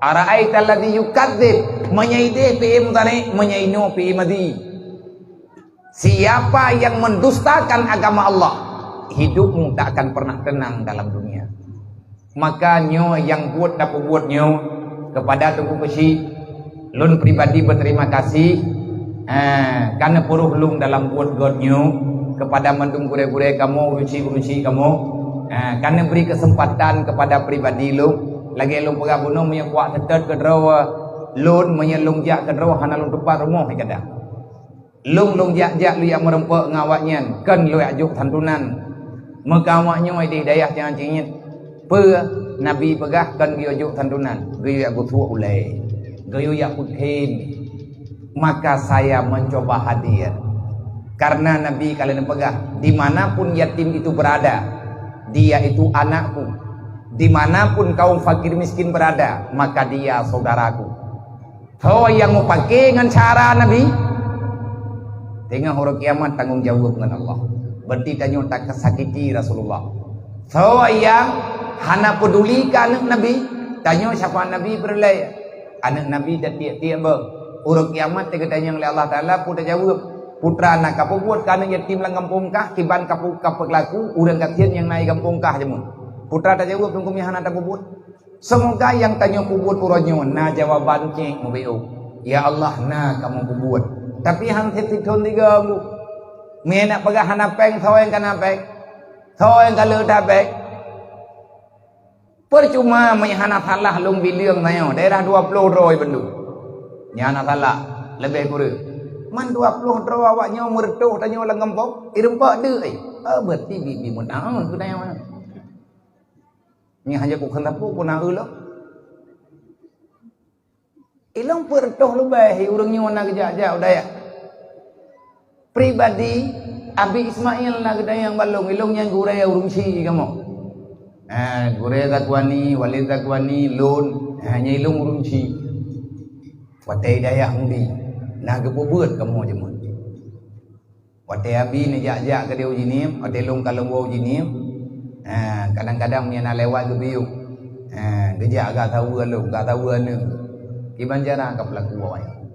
"Ara'aital ladzi yukadzib." Meunyoe ideh fi'il mudhari', meunyoe inoe fi'il madhi. Siapa yang mendustakan agama Allah, hidupmu tak akan pernah tenang dalam dunia. Maka nyoe nyang buet tapeubuet nyoe kepada Teungku Keuchik, lôn pribadi berterima kasih, eh, ka neupeuruh lôn dalam buet gét nyoe kepada mandum gurée-gurée kamoe, urusi-urusi kamoe, eh, ka neubri kesempatan kepada pribadi lôn. Lagée lôn peugah bunoe, meunyoe kuat seutôt keudroe lôn, meunyoe lôn jak keudroe hana lôn tupat rumoh kadang. Lôn, lôn jak-jak lôn jak meureumpok ngon awaknyan, kon lôn jak jok santunan. Meuka awaknyoe di dayah nyang cingit. Peue Nabi peugah kon geuyue jok santunan, geuyue jak geusuek ulée, geuyue jak peukhem. Maka saya mencoba hadir. Karena Nabi ka lheueh peugah, "Di mana pun yatim itu berada, dia itu anakku. Di mana pun kaum fakir miskin berada, maka dia saudaraku." Soe nyang mupake ngon cara Nabi, teungoh uroe kiamat tanggong jaweueb ngon Allah. Berarti tanyoe takasakiti Rasulullah. Soe nyang hana peuduli keu aneuëk Nabi, tanyoe syafaat Nabi peureulée. Aneuëk Nabi tatiek-tiek beuh. Uroe kiamat teuka tanyong lé Allah Taala, peue tajaweueb? Putra na kapeubuet keu aneuëk yatim lam gampông kah, kiban kapu-, kapeulaku ureuëng gasien nyang na i gampông kah jameun? Putra tajaweueb, teungku, meunyo hana tapeubuet. Seumoga nyang tanyoe peubuet uroe nyoe na jawaban cit mubacut. Ya Allah, na kamoe peubuet. Tapi han sithon tiga bu. Meunak peugah hana péng, soe nyang kana péng? Soe nyang ka le that péng? Percuma meuhana salah lôn bileueng tanyoe, daerah dua ploh droe bandum. Nyan hana salah, leubeh kureueng. Man dua ploh droe awak nyoe meureutoh tanyoe lam gampông, ireumpok deuk, eh. Ah, berarti bi-, bi meunan keu tanyoe. Nyan hana kukheun sapeue pun na eu lom. Ilong peuet reutôh leubeh ureuëng nyoe na geujak-jak u dayah. Pribadi, Abi Ismail na geutanyong bak lôn, ilong nyang gurée ureuëng Syiek kamoe. Ha, gurée Zakwani, Walid Zakwani, lôn, ha, nyan ilong ureuëng Syiek. Watée dayah Mudi, na geupeubuet kamoe jameun. Watée Abi neujak-jak keudeh u Jeunieb, watée lôn ka lôn woe u Jeunieb, ha, kadang-kadang meunyo na lewat geubiyeu, ha, geujak gak saweue lôn, gak saweue aneuëk. Kiban cara ka peulaku awaknyan.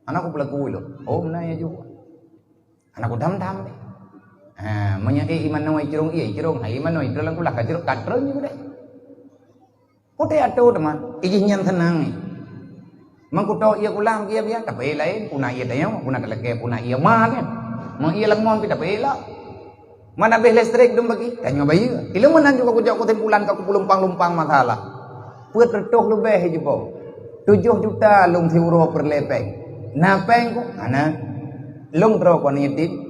Hana kupeulaku lôn. Oh, meunan ya ju. Hana kudam-dam deh. Ha, meunyo éh iman noi cirong, iya cirong, hai iman noi cirong kulah ka cirong, ka treun ju deh. Putéh atô teuma, ijih nyan seunang. Meukuto ié kulang ié biang, tapi laén, puna ié tayong, puna talakée, puna ié ma kan. Meu ié lemon pih tapi lah. Mana beh listrik dum bagi, tanyoe bayeue. Ilmu nan juga kujak kesimpulan ka kupulumpang-lumpang masalah. Peuet reutôh leubeh jipo. Tujoh juta lôn siuroe peureulée péng. Na péng ku? Hana. Lôn droe kon yatim.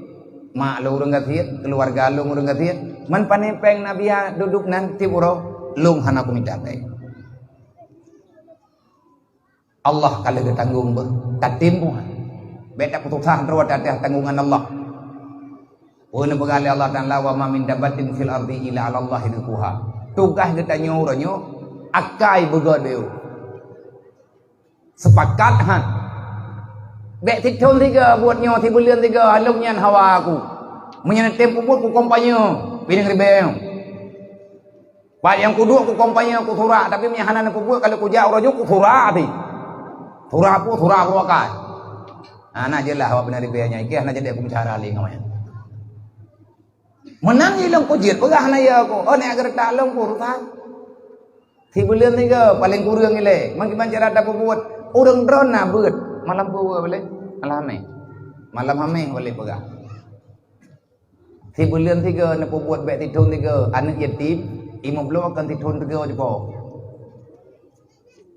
Mak lôn ureuëng gasien, keuluwarga lôn ureuëng gasien. Man pane péng na biya duduek nan tiep uroe, lôn hana kumita péng. Allah ka lheueh geutanggong beuh, tatem Tuhan. Bék tapeususah droe ateueh tanggongan Allah. Peue neupeugah lé Allah Taala, "Wa ma min dabbatin fil ardi illa 'alallahi rizquha." Tugaih geutanyoe uroe nyoe, akai beugét deuh. Sepakat han. Bék sithon sigoe buet nyoe, sibuleuen sigoe, along nyan hawa aku. Meunyo neutem peubuet ku kampanye, pineung ribée nyoe. Pat nyang kuduek ku kampanye, ku surak, tapi meunyo hana neupeubuet, ka lheueh kujak uroe nyoe ku surak pih. Surak peue? Surak uroe akai. Hana jeulaih awak pineung ribée nyan, ikeh hana jadi aku meucara lé ngon nyan. Meunan ilong ku jeuet peugah na ya ku, oh, nyak geureutak lom ku urusan. Sibuleuen sigoe, paleng kureueng ilée. Man kiban cara tapeubuet, ureuëng droe na beuet. Malam peue balée? Malam Hameh. Malam Hameh balée peugah. Sibuleuen sigoe neupeubuet bék sithon sigoe, aneuëk yatim, limong ploh kon sithon sigoe jipo.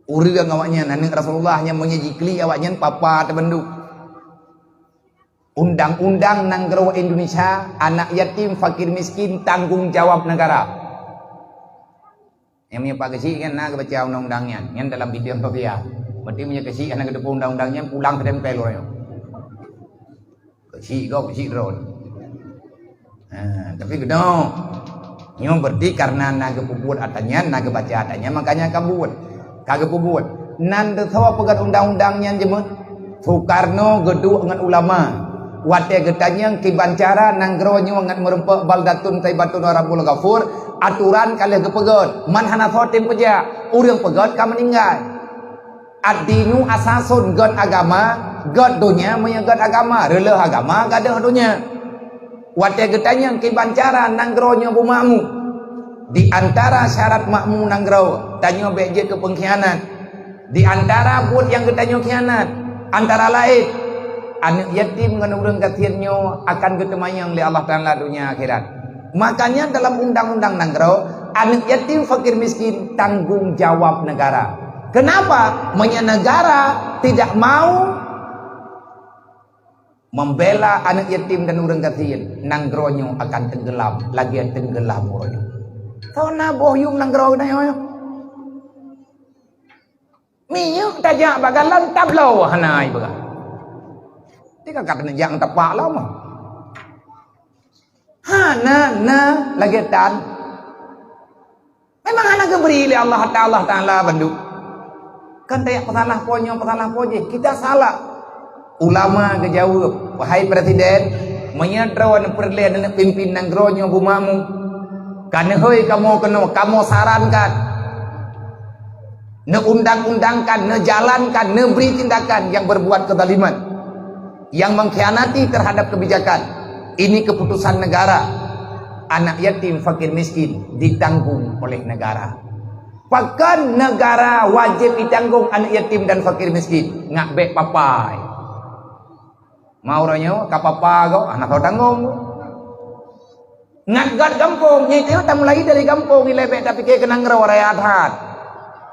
Ureuëng awaknyan, aneuëk Rasulullah nyang meunyo jiklik awaknyan papa teubandum. Undang-undang nanggroe Indonesia, anak yatim, fakir miskin, tanggung jawab negara. Nyang meunyo Pak Keuchik kan na geubaca undang-undang nyan, nyan dalam bidang sosial. Berarti meunyo Keuchik hana geuteupeue undang-undang nyan, pulang keutempel ureuëng nyoe. Keuchik gob, Keuchik droe. Ha, tapi keunoe. Nyoe berarti karena na geupeubuet ata nyan, na geubaca ata nyan, makanya ka buet. Ka geupeubuet. Nan teusoe peugét undang-undang nyan jeuet. Soekarno geuduek ngon ulama. Watée geutanyong kiban cara nanggroe nyoe ngon meurumpok baldatun thaibatun wa rabbun ghafur, aturan ka lheueh geupeugét, man hana soe tem peujak, ureuëng peugét ka meuninggai. Ad-dinu asasun, gét agama, gét donya, meunyoe gét agama, reuloh agama, gadôh donya. Watée geutanyong kiban cara nanggroe nyoe beumakmu, di antara syarat makmu nanggroe, tanyoe bék jeuet keu peungkhianat. Di antara buet nyang geutanyoe khianat, antara laén, aneuëk yatim ngon ureuëng gasien nyoe akan geuteumanyong lé Allah Taala donya akhirat. Makanya dalam undang-undang nanggroe, aneuëk yatim fakir miskin tanggung jawab negara. Kenapa? Meunyoe negara tidak mau membela aneuëk yatim dan ureuëng gasien, nanggroe nyoe akan tenggelam lagée tenggelam uroe nyoe. Soe na boh yuem nanggroe geutanyoe nyoe? Minyeuk tajak bak galon tabloe hana ai beurah. Tika ka keuneuk jak ngon tapak lom. Hana na lagée tan. Memang hana geubri lé Allah Taala, Allah Taala bandum. Kan tajak peusalah po nyoe, peusalah po jih, kita salah. Ulama geujaweueb, "Wahai Presiden, meunyoe droeneuh peureulée neupimpin nanggroe nyoe beumakmu, ka neuhôi kamoe keunoe, kamoe sarankan, neuundang-undangkan, neujalankan, neubri tindakan nyang berbuat kezaliman, nyang mengkhianati terhadap kebijakan. Ini keputusan negara. Anak yatim, fakir miskin ditanggung oleh negara." Pakon negara wajéb itanggong aneuëk yatim dan fakir miskin? Ngat bék papai. Mau uroe nyoe ka papa gob, hana soe tanggong. Ngat gét gampông, nyan itu tamulai dari gampông ilée, bék tapike keu nanggroe raya that.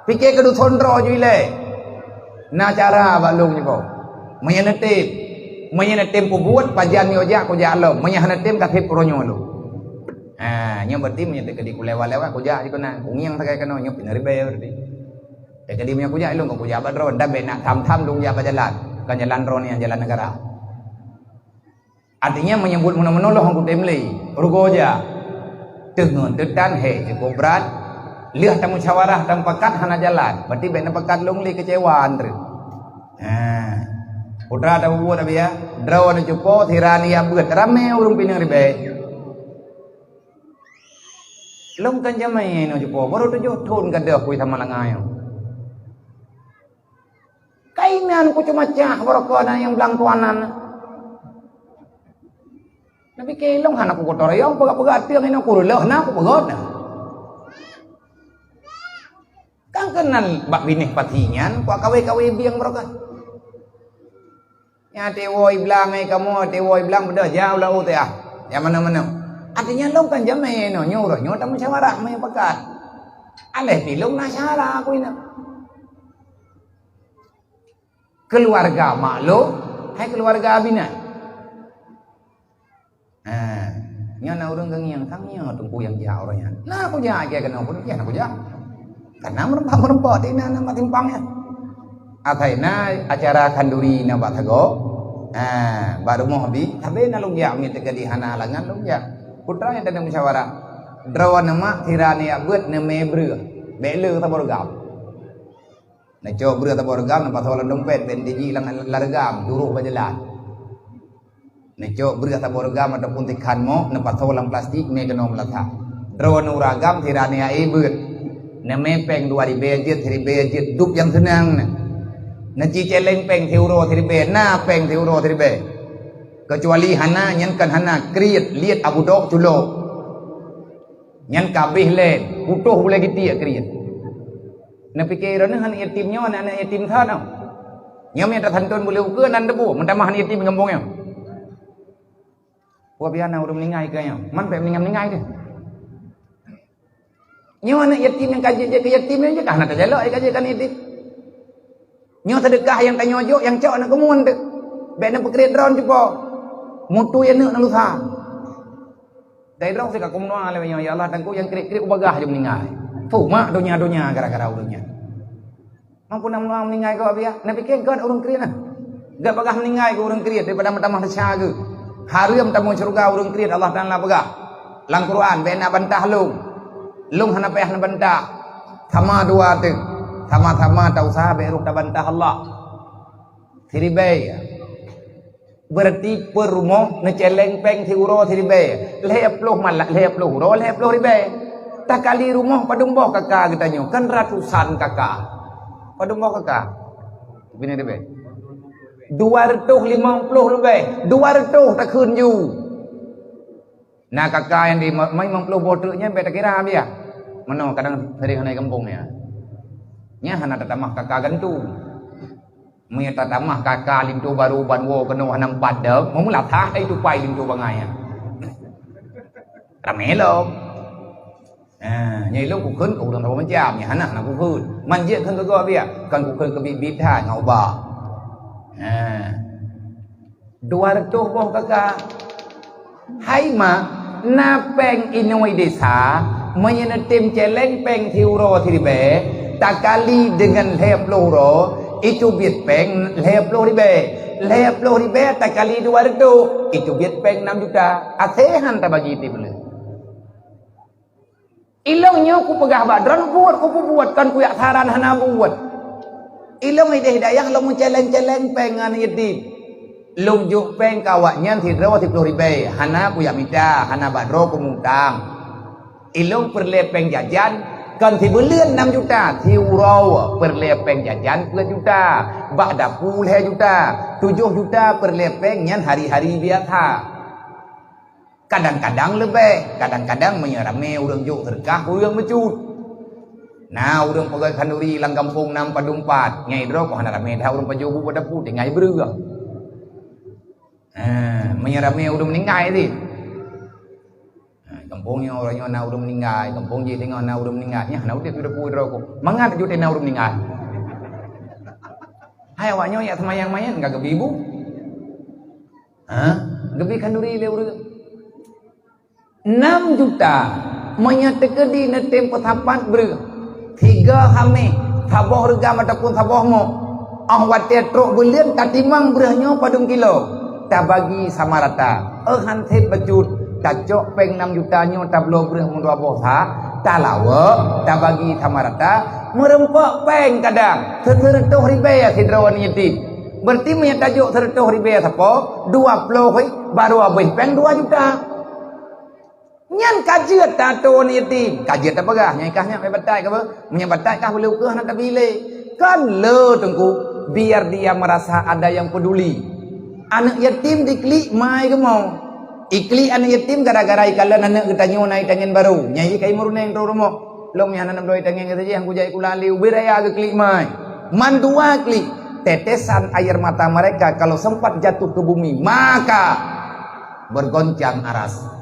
Pike keu duson droe ju ilée. Na cara bak lôn nyoe. Meunyoe neutem, meunyoe neutem peubuet, pajan nyoe jak, kujak lom. Meunyoe hana tem, ka seb uroe nyoe lom. Ha, nyoe berarti meunyoe teukeudi kulewat-lewat, kujak jikeunan. Kungieng sagai keunoe, nyoe pih na ribée berarti. Teukeudi meunyoe kujak lôn, kon kujak bak droe, dan bék na tham-tham lôn jak bak jalan. Kon jalan droe nyan, jalan negara. Artinya, meunyoe buet meunoe-meunoe lôn hana kutem lé, rugoe jak. Teungeut teutan, hé, cukôp brat. Lheueh tamusyawarah, tamupakat hana jalan. Berarti bék neupakat lôn lé, keucewa treuk. Ha. Putra tabubuet, Abiya, droeneuh cupo, sira nijak beuet, ramé ureuëng pineung ribée. Lôn kan jamé nyoe cupo, baru tujoh thon gadôh kui sama langai nyoe. Kainan ku cuma cah baroe keunan nyang blang tuanan. Neupike lôn hana kugotor yong, peugah-peugah tieng inoe kureuloh na kupeugah na. Kan keunan bak binéh pati nyan, kuak kawé-kawé bieng baroe keuh. Nyan tewoe blang ai kamoe, tewoe blang beudôh jauh lau teuh ah. Nyang mana-mana. Artinya lôn kan jamé nyoe, nyoe uroe nyoe tamusyawarah meupakat. Aléh pi lôn na syara aku inoe. Keuluwarga maklum, hai keuluwarga binan. Ha, nyoe na ureuëng geungieng, sang nyoe teungku nyang jak uroe nyan. Na kujak, keunoe pun, ya na kujak. Karena meureumpok-meureumpok di na, na bak simpang nyan. Asai na acara khanduri na bak sagoe. Ha, bak rumoh bi, sabe na lôn jak, meunyoe teukeudi hana halangan lôn jak. Putra nyang teungoh musyawarah. Droeneuh mak sira nijak beuet neumé breueh. Bék le saboh reugam. Neucok breueh saboh reugam, neupasoe lam dompet, bék jijik lam, lam reugam, durôh bak jalan. Neucok breueh saboh reugam ataupun tikhan mok, neupasoe lam plastik, mé keunoe meulasak. Droeneuh ureuëng agam sira nijak beuet. Neumé péng dua ribée jeuet, siribée jeuet, dub nyang seunang na. Neuci céléng péng siuroe siribée, na péng siuroe siribée. Keucuali hana, nyan kan hana, kriet, liet abudok culok. Nyan ka abéh lé, putôh bulée gitiek kriet. Neupike droeneuh aneuk yatim nyoe, aneuk yatim that nyoe. Nyoe meutasantôn bulée ukeue nan debu, meutamah aneuk yatim gampông nyoe. Peue biana ureuëng meuninggai keu nyoe? Man bék meuninggai-meuninggai deh. Nyoe aneuk yatim nyang ka jeuet-jeuet keu yatim nyoe, jeuet ka hana tajalok, ka jeuet keu aneuk yatim. Nyoe seudeukah nyang tanyoe jok, nyang cok aneuk keumuen teuh. Bék neupeukriet droe cupo. Mutui aneuk na lusa. Dai droe sika kumnoe lé nyoe, ya Allah, Teungku nyang kriet-kriet ubagah jeuet meuninggai. Tumak donya-donya gara-gara ureuëng nyan. Mampu na meuninggai keu Abiya, na pike gét ureuëng kriet na. Gét bagah meuninggai keu ureuëng kriet daripada meutamah desya geuh. Hareuem tamong syeuruga ureuëng kriet, Allah Taala peugah lam Quran, bék na bantah lôn. Lôn hana payah neubantah. Sama dua teuh. Sama-sama ta useuha bèk rôh tabantah Allah. Siribèe. Berarti per rumoh neucèlèng pèng siuroe siribèe. Lhèe ploh malam, lhèe ploh uroe, lhèe ploh ribèe. Takali rumoh padum boh kaka geutanyoe, kan ratusan kaka. Padum boh kaka? Bini ribèe. Dua reutôh limong ploh leubèh. Dua reutôh takheun ju. Na kaka nyang di ma-, limong ploh boh treuk nyan bèk takira biasa. Meunoe kadang sering hana gampông nyan. Nyan hana tatamah kaka gantung. Meunyoe tatamah kaka linto barô ban woe keunoe hana meupadam, meumeulasah ai tupai linto bangai nyan. Ramé lom. Ha, nyan ilôn kukheun keu ureueng saboh macam, nyan hana, hana kukheun. Man jeuet kheun keu gob biasa, kon kukheun keu biet-biet that ngon ubah. Ha. Dua reutôh boh kaka. Hai mak, na pèng inong desa, meunyoe neutem cèlèng pèng siuroe siribèe, takali deungon lhèe ploh uroe, itu biet pèng lhèe ploh ribèe. Lhèe ploh ribèe takali dua reutôh, itu biet pèng nam juta. Asèe han tabagi tiep buleuen. Ilôn nyoe kupeugah bak droe buet, kupeubuet, kon kujak saran hana buet. Ilôn idéh dayah lôn meucèlèng-cèlèng pèng ngon yatim. Lôn jok pèng keu awaknyan sidroe siploh ribèe, hana kujak mita, hana bak droe kumutang. Ilôn peureulèe pèng jajan, kon sibuleuen nam juta, siuroe peureulèe pèng jajan peuet juta, bak dapu lhèe juta, tujoh juta peureulèe pèng nyan hari-hari biasa. Kadang-kadang leubeh, kadang-kadang meunyoe ramé ureueng jok seudeukah ureueng meucut. Na ureueng peugöt khanduri lam gampông nam padum pat, nyan droe kok hana ramé that ureueng pajoh bu bak dapu tinggai breueh. Ha, meunyoe ramé ureueng meuninggai cit. Ha, gampông nyoe uroe nyoe na ureueng meuninggai, gampông jih teungoh na ureueng meuninggai, nyan hana udép di dapu droe kok. Mangat ju teuh na ureueng meuninggai. Hai awak nyoe jak seumayang manyét ka geubi bu. Ha? Geubi khanduri lé ureueng. Nam juta, meunyoe teukeudi neutem peusapat breueh, tiga hamé, saboh reugam ataupun saboh mok, 'oh watèe trok buleuen tatimang breueh nyoe padum kilo, tabagi sama rata. Eh, han sép bacut, tacok pèng nam juta nyoe tabloe breueh meudua boh sa, talawok, tabagi sama rata, meureumpok pèng kadang, seureutôh ribèe sidroe aneuk yatim. Berarti meunyoe tajok seureutôh ribèe sapo, dua ploh, eh, barô abéh pèng dua juta. Nyan ka jeuet tato aneuk yatim, ka jeuet tapeugah, nyan kah nyan meubatai ka beuh? Meunyoe batai kah beuleue keuh hana tabi lé. Kan le Teungku, biar dia merasa ada yang peduli. Aneuk yatim diklik mai geumo. Iklik aneuk yatim gara-gara ikalon aneuk geutanyoe na itangen barô. Nyan jih kai meuruneng troh rumoh. Lom nyan hana meudoe itangen geutanyoe, han kujak ikula lé ubé raya geuklik mai. Man dua klik, tetesan air mata mereka kalau sempat jatuh ke bumi, maka bergoncang aras.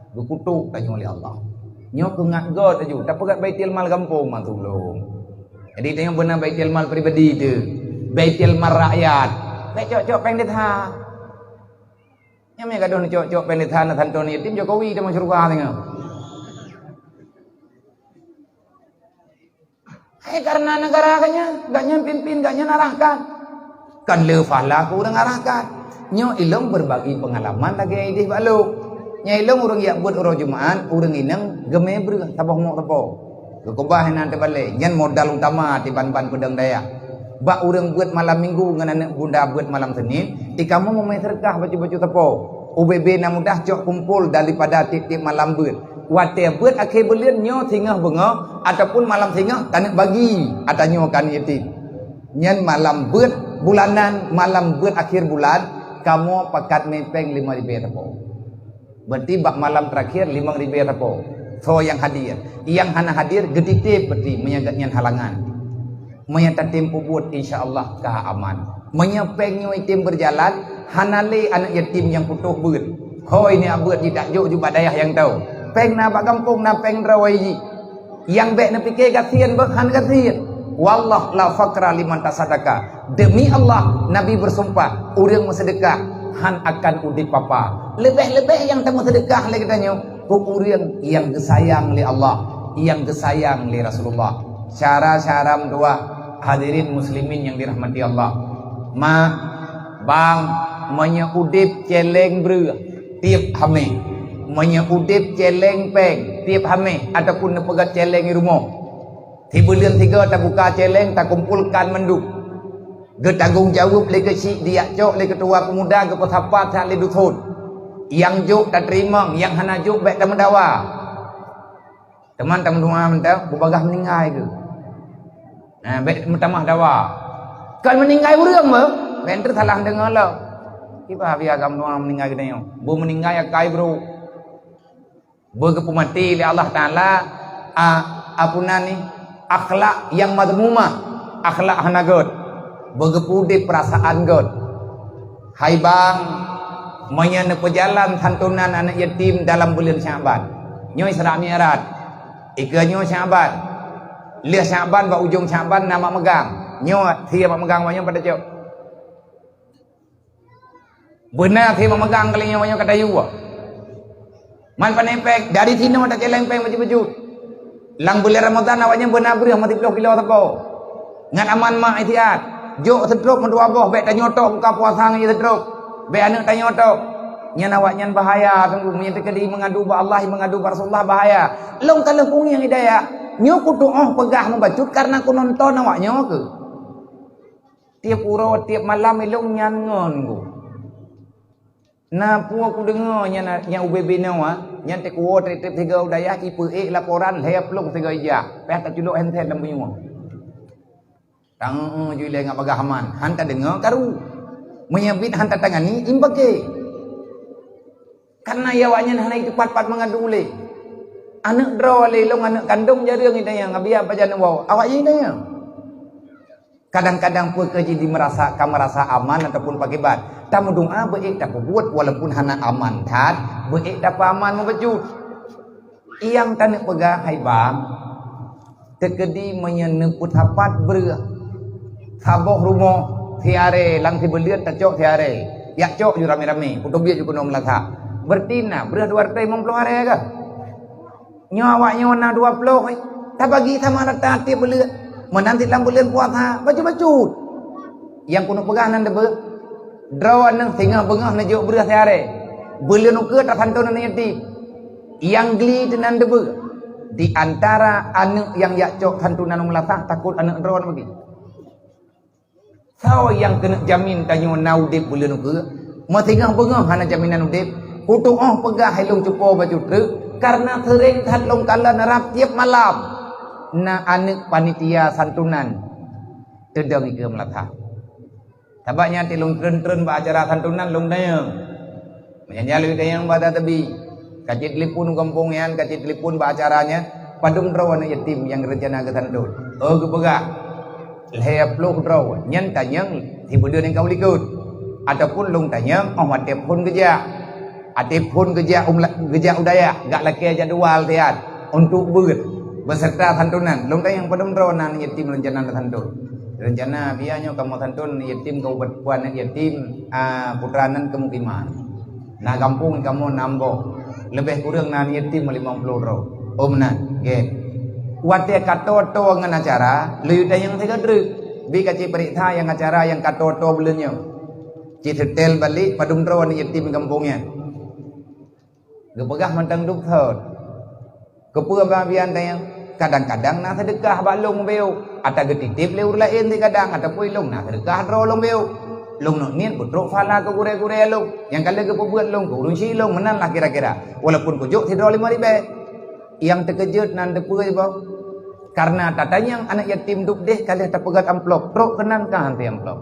Geukutok tanyoe lé Allah. Nyoe keuh ngat göt laju, tapeugöt baitul mal gampông mak tulông. Jadi tanyoe beuna baitul mal pribadi teuh. Baitul mal rakyat. Bèk cok-cok pèng desa. Nyang meugadôh neucok-cok pèng desa na santo yatim Jokowi teuma syeuruga singoh. Hai karena negara geuh nyan, geuh nyan pimpin, geuh nyan arahkan. Kan le pahala keu ureueng arahkan. Nyoe ilôn berbagi pengalaman lagèe idéh bak lôn. Nyan ilôn ureueng jak beuet uroe Jumat, ureueng inong geumè breueh saboh mok sapo. Geukeubah inan teubalek, nyan modal utama tiban ban peudong dayah. Bak ureueng beuet malam Minggu ngon aneuk bunda beuet malam Senin, di kamoe meumè seudeukah bacut-bacut sapo. Ubé-bé na mudah cok kumpul daripada tiep-tiep malam beuet. Watèe beuet akhé buleuen nyoe singoh beungoh ataupun malam singoh taneuk bagi ata nyoe keu aneuk yatim. Nyan malam beuet bulanan, malam beuet akhé bulan, kamoe pakat mè pèng limong ribèe sapo. Berarti bak malam terakhir limong ribèe sapo. Soe nyang hadir? Nyang hana hadir geutitép berarti meunyoe geuh nyan halangan. Meunyoe tatem peubuet insya Allah ka aman. Meunyoe pèng nyoe item beujalan, hana lé aneuk yatim nyang putôh beuet. Hôi nyak beuet jitajok ju bak dayah nyang toe. Pèng na bak gampông na pèng droe jih. Nyang bèk neupike gasien beuh han gasien. Wallah la faqra liman tasaddaqa. Demi Allah, Nabi bersumpah, ureueng meuseudeukah han akan udép papa. Leubeh-leubeh nyang tameuseudeukah lé geutanyoe, keu ureueng nyang geusayang lé Allah, nyang geusayang lé Rasulullah. Syara-syara meutuwah, hadirin muslimin nyang dirahmati Allah. Mak, bang, meunyoe udép cèlèng breueh tiep hamèh, meunyoe udép cèlèng pèng tiep hamèh ataupun neupeugah cèlèng i rumoh, Sibuleuen sigoe tabuka céléng, takumpolkan mandum. Geutanggong jaweueb lé keuchik, dijak cok lé keutua peumuda, geupeusapat that lé dusun. Nyang jok tateurimong, nyang hana jok bék tameudawa. Teuma tameudoa mantong, beubagaih meuninggai keuh. Nah, bék meutamah dawa. Kon meuninggai ureuëng meuh, bék teusalah deungoe lom. Kiban biasa tameudoa meuninggai geutanyoe. Beu meuninggai akai brok. Beugeupeumaté lé Allah Taala, a, apa nan nyan, akhlak nyang madhmumah, akhlak hana gét. Beugeupeuudeb peurasaan gét. Hai bang, meunyoe neupeujalan santunan aneuëk yatim dalam buleuen Syakban. Nyoe Isra Mi'raj. Ikeue nyoe Syakban. Lheueh Syakban bak ujong Syakban na mak meugang. Nyoe sie mak meugang awak nyoe pada cok. Beuna sie mak meugang kali nyoe awak nyoe ka tayue. Man pane péng, dari sinoe tacéléng péng bacut-bacut. Lam buleuen Ramadhan awak nyan beuna breueh meusiplôh kilo sapo. Ngat aman mak isiat. Jok seutrop meudua boh, bék tanyoe tok buka puasa ngon jih seutrop. Bék aneuëk tanyoe tok. Nyan awak nyan bahaya teungku, meunyoe teukeudi meungadu bak Allah, meungadu bak Rasulullah bahaya. Lôn ka lheueh peungieng hidayah. Nyoe kutuoh peugah meubacut kareuna kunonton awak nyoe keuh. Tieb uroe, tieb malam ilôn nyan ngon ku. Na peue kudeungoe nyan, nyan ubé binoe, nyan teukuwoe trép-trép sigoe u dayah, ipeuék laporan lhée plôh sigoe ijak, pih taculok handset lam bunyueng. Tang-eu ju ilée ngat bagaih aman, han tadeungoe karu. Meunyoe biet han tatangani, impake. Kareuna ya awak nyan hana iteupat-pat meungadu ulée. Aneuëk droe lé lôn, aneuëk kandong jareueng itanyong, "Abi, apa jan woe?" Awak nyan itanyong. Kadang-kadang peue keuh jih di meurasa, ka meurasa aman ataupun pakiban. Tameudoa beuék tapeubuet walaupun hana aman that, beuék tapeuaman meubacut. Nyang taneuk peugah hai bang, teukeudi meunyoe neupeusapat breueh saboh rumoh siaré lam sibuleuen tacok siaré, jak cok ju ramé-ramé, putôbiet ju keunoe meulasak. Berarti na breueh dua reutôh limong ploh aré kah? Nyoe awak nyoe na dua ploh, eh. Tabagi sama rata tieb buleuen. Meunan cit lam buleuen puasa, bacut-bacut. Nyang keuneuk peugah nan deubeuh, droeneuh singoh beungoh neujok breueh siaré. Buleuen ukeue tasanton aneuëk yatim. Nyang gli teunan deubeuh. Di antara aneuëk nyang jak cok santunan u meulasah, takot aneuëk droeneuh bagi. Soe nyang keuneuk jamin tanyoe na udeb buleuen ukeue? Meusingoh beungoh hana jaminan udeb. Kutuoh peugah hai lôn cupo bacut treuk, kareuna seuréng that lôn kalon rab tieb malam na aneuëk panitia santunan teudong ikeue meulasah. Sabab nyan ti lôn treun-treun bak acara santunan lôn tanyong. Meunyan lôn tanyong bak tabi. Ka cit telepon u gampông nyan, ka cit telepon bak acara nyan, padum droe aneuëk yatim nyang rencana geusantun. Oh, geupeugah, lhée ploh droe nyan tanyong sibuleuen nyang ka u likot. Ataupun lôn tanyong óh watée phon geujak. Watée phon geujak u mela-, geujak u dayah, gak lakée jadwal siat untuk beuet beserta santunan. Lôn tanyong padum droe na aneuëk yatim rencana geusantun. Rencana biya nyoe kamoe santun aneuëk yatim ka ubat puan aneuëk yatim, a, putra nan keumukiman. Na gampông kamoe nam boh, leubeh kureueng na yatim limong ploh droe. Oh, meunan, gét. Watée ka toe-toe ngon acara, lôn tanyong sigoe treuk. Bi ka cit peuriksa nyang acara nyang ka toe-toe buleuen nyoe. Cit seutôt balik padum droe aneuëk yatim gampông nyan. Geupeugah mantong dub thon. Keupeue bang bian tanyong? Kadang-kadang na seudeukah bak lôn beuyôh, ata geutitép lé ureuëng laén sikadang, ataupun lôn na seudeukah droe lôn beuyôh. Lôn neuk niet beutrok pahala keu gurée-gurée lôn, nyang ka lheueh geupeubuet lôn keu ureuëng chik lôn, meunan lah kira-kira. Walaupun kujok sidroe limong ribée. Nyang teukeujot nan teupeue boh? Kareuna tatanyong aneuëk yatim dub déh ka lheueh tapeugét amplop, trok keunan ka hanté amplop.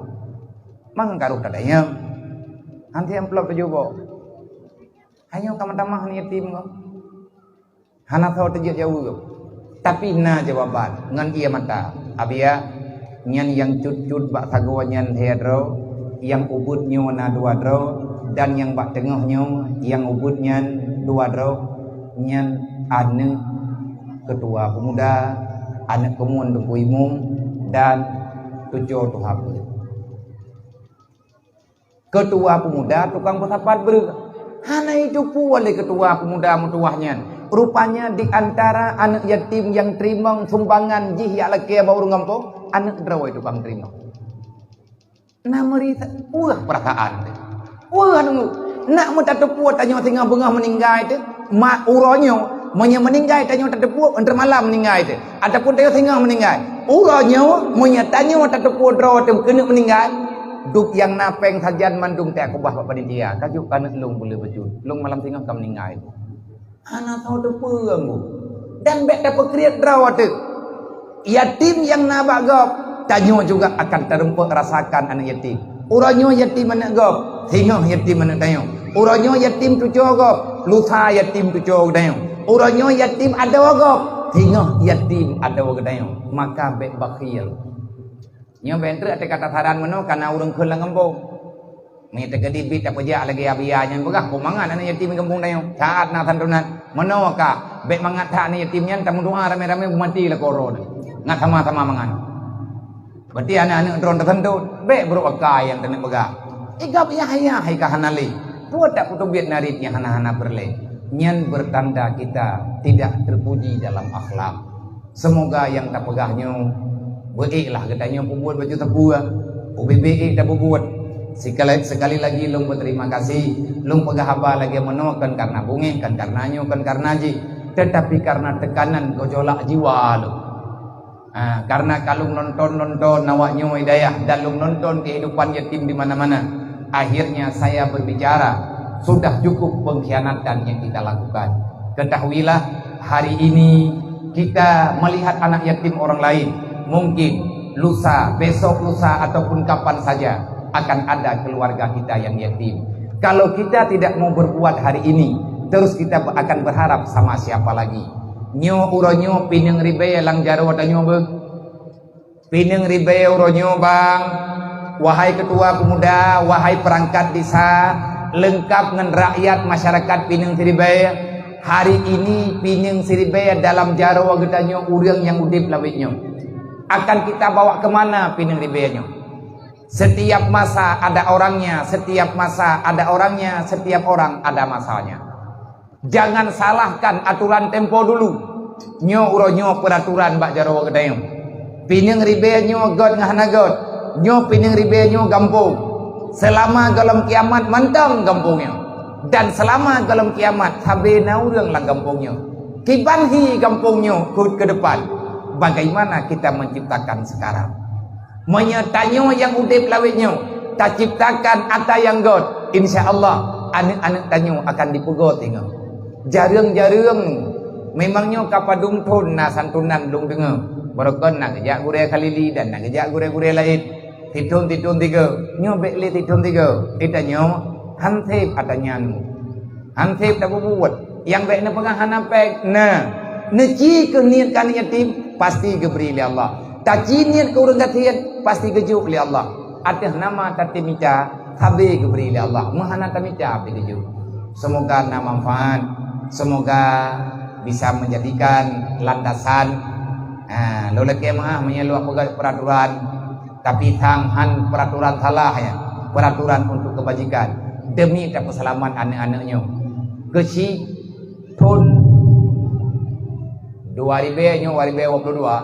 Mang ka rôh tatanyong. Hanté amplop teujuboh. Hanyoe ka meutamah aneuëk yatim ko. Hana soe teujeuet jaweueb. Tapi na jawaban ngon ié mata. Abiya, nyan nyang cut-cut bak sagoe nyan lhée droe, nyang ubeuet nyoe na dua droe, dan nyang bak teungoh nyoe nyang ubeuet nyan dua droe, nyan aneuëk keutua peumuda, aneuëk keumuen Teungku Imum, dan cucoe tuha peuet. Keutua peumuda tukang peusapat breueh. Hana jiteupeue lé keutua peumuda meutuwah nyan. Rupanya di antara aneuëk yatim nyang teurimong sumbangan jih jak lakée bak ureuëng gampông, aneuëk droe tukang teurimong. Na meurisa, weueh peurasaan teuh. Weueh deungoe. Nak meutateupeue tanyoe singoh beungoh meuninggai teuh, mak uroe nyoe, Meunyoe meuninggai tanyoe tateupeue, entre malam meuninggai teuh, ataupun tanyoe singoh meuninggai. Uroe nyoe, meunyoe tanyoe tateupeue droe teuh keuneuk meuninggai, duek nyang na péng sajan mandum teukeubah bak panitia. Ka jok keuneuk lôn buleuen bacut. Lôn malam singoh ka meuninggai. Hana soe teupeue ngon. Dan bék tapeukriet droe teuh. Yatim nyang na bak gob, tanyoe juga akan tarumpok rasakan aneuk yatim. Uroe nyoe yatim aneuk gob, singoh yatim aneuk tanyoe. Uroe nyoe yatim cucoe gob, lusa yatim cucoe geutanyoe. Uroe nyoe yatim adoe gob, singoh yatim adoe geutanyoe. Maka bék bakhil. Nyoe bék treuk até kata saran meunoe kana ureuëng kheun lam gampông. Meunyoe teukeudi bit tapeujak lagée Abiya nyan peugah, "Kok mangat aneuk yatim gampông tanyoe? Saát na santunan." Meunoe ka, bék mangat that aneuk yatim nyan, tameudoa ramé-ramé, beumati lakoe uroe nyan. Ngat sama-sama mangat. Berarti aneuk-aneuk droe tasantot, bék brok akai nyang keuneuk peugah. Igab yah-yah hai ka hana lé. Peue tak peuteubiet narit nyang hana-hana peureulée. Nyan bertanda kita tidak terpuji dalam akhlak. Seumoga nyang tapeugah nyoe beuék lah geutanyoe peubuet bacut sapeue, ubé-bé ék tapubuet. Sekali, sekali lagi lôn beuterima kasih, lôn peugah haba lagée meunoe kon karna bungéh, kon karna nyoe, kon karna jih, tetapi karna tekanan gejolak jiwa lôn. Ha, karna ka lôn nonton-nonton awak nyoe hidayah dan lôn nonton kehidupan yatim di mana-mana. Akhirnya saya berbicara, sudah cukup pengkhianatan yang kita lakukan. Ketahuilah, hari ini kita melihat anak yatim orang lain, mungkin lusa, besok lusa ataupun kapan saja akan ada keluarga kita yang yatim. Kalau kita tidak mau berbuat hari ini, terus kita akan berharap sama siapa lagi? Nyoe uroe nyoe pineung ribée lam jaroe tanyoe beuh. Pineung ribée uroe nyoe bang, wahai ketua pemuda, wahai perangkat desa, leungkab ngon rakyat masyarakat Pineung Siribée, hari ini Pineung Siribée dalam jaroe geutanyoe ureuëng nyang udeb lawét nyoe. Akan kita bawa ke mana pineung ribée nyoe? Setiap masa ada orangnya, setiap masa ada orangnya, setiap orang ada masanya. Jangan salahkan aturan tempo dulu. Nyoe uroe nyoe peuraturan bak jaroe geutanyoe. Pineung ribée nyoe göt ngon hana göt. Nyoe pineung ribée nyoe gampông. Seulama gohlom kiamat mantong gampông nyoe. Dan seulama gohlom kiamat sabe na ureuëng lam gampông nyoe. Kiban hi gampông nyoe keu, ke depan. Bagaimana kita menciptakan sekarang? Meunyoe tanyoe nyang udeb lawét nyoe taciptakan atra nyang göt, insya Allah aneuk-aneuk tanyoe akan dipeugot ingat. Jareueng-jareueng memang nyoe ka padum thon na santunan lôn deungoe. Barokon na geujak gurée Khalili dan na geujak gurée-gurée laén. Sithon-sithon tiga, nyoe bék lé sithon tiga. Ita nyoe han sép atra nyan. Han sép tapubuet. Nyang bék neupeugah hana péng, na. Neuci keu niet keu aneuk yatim, pasti geubri lé Allah. Taci niet keu ureuëng gasien, pasti geujok lé Allah. Ateueh nama tatem mita, sabe geubri lé Allah. Meuhana tamita pih geujok. Semoga na manfaat. Semoga bisa menjadikan landasan. Ha, lôn lakée meuáh meunyoe lôn peugah peraturan. Tapi sang han peraturan salah ya, peraturan untuk kebajikan demi tapeuseulamat aneuk-aneuk nyoe. Keuchik thon dua ribée nyoe, dua ribée dua puluh dua,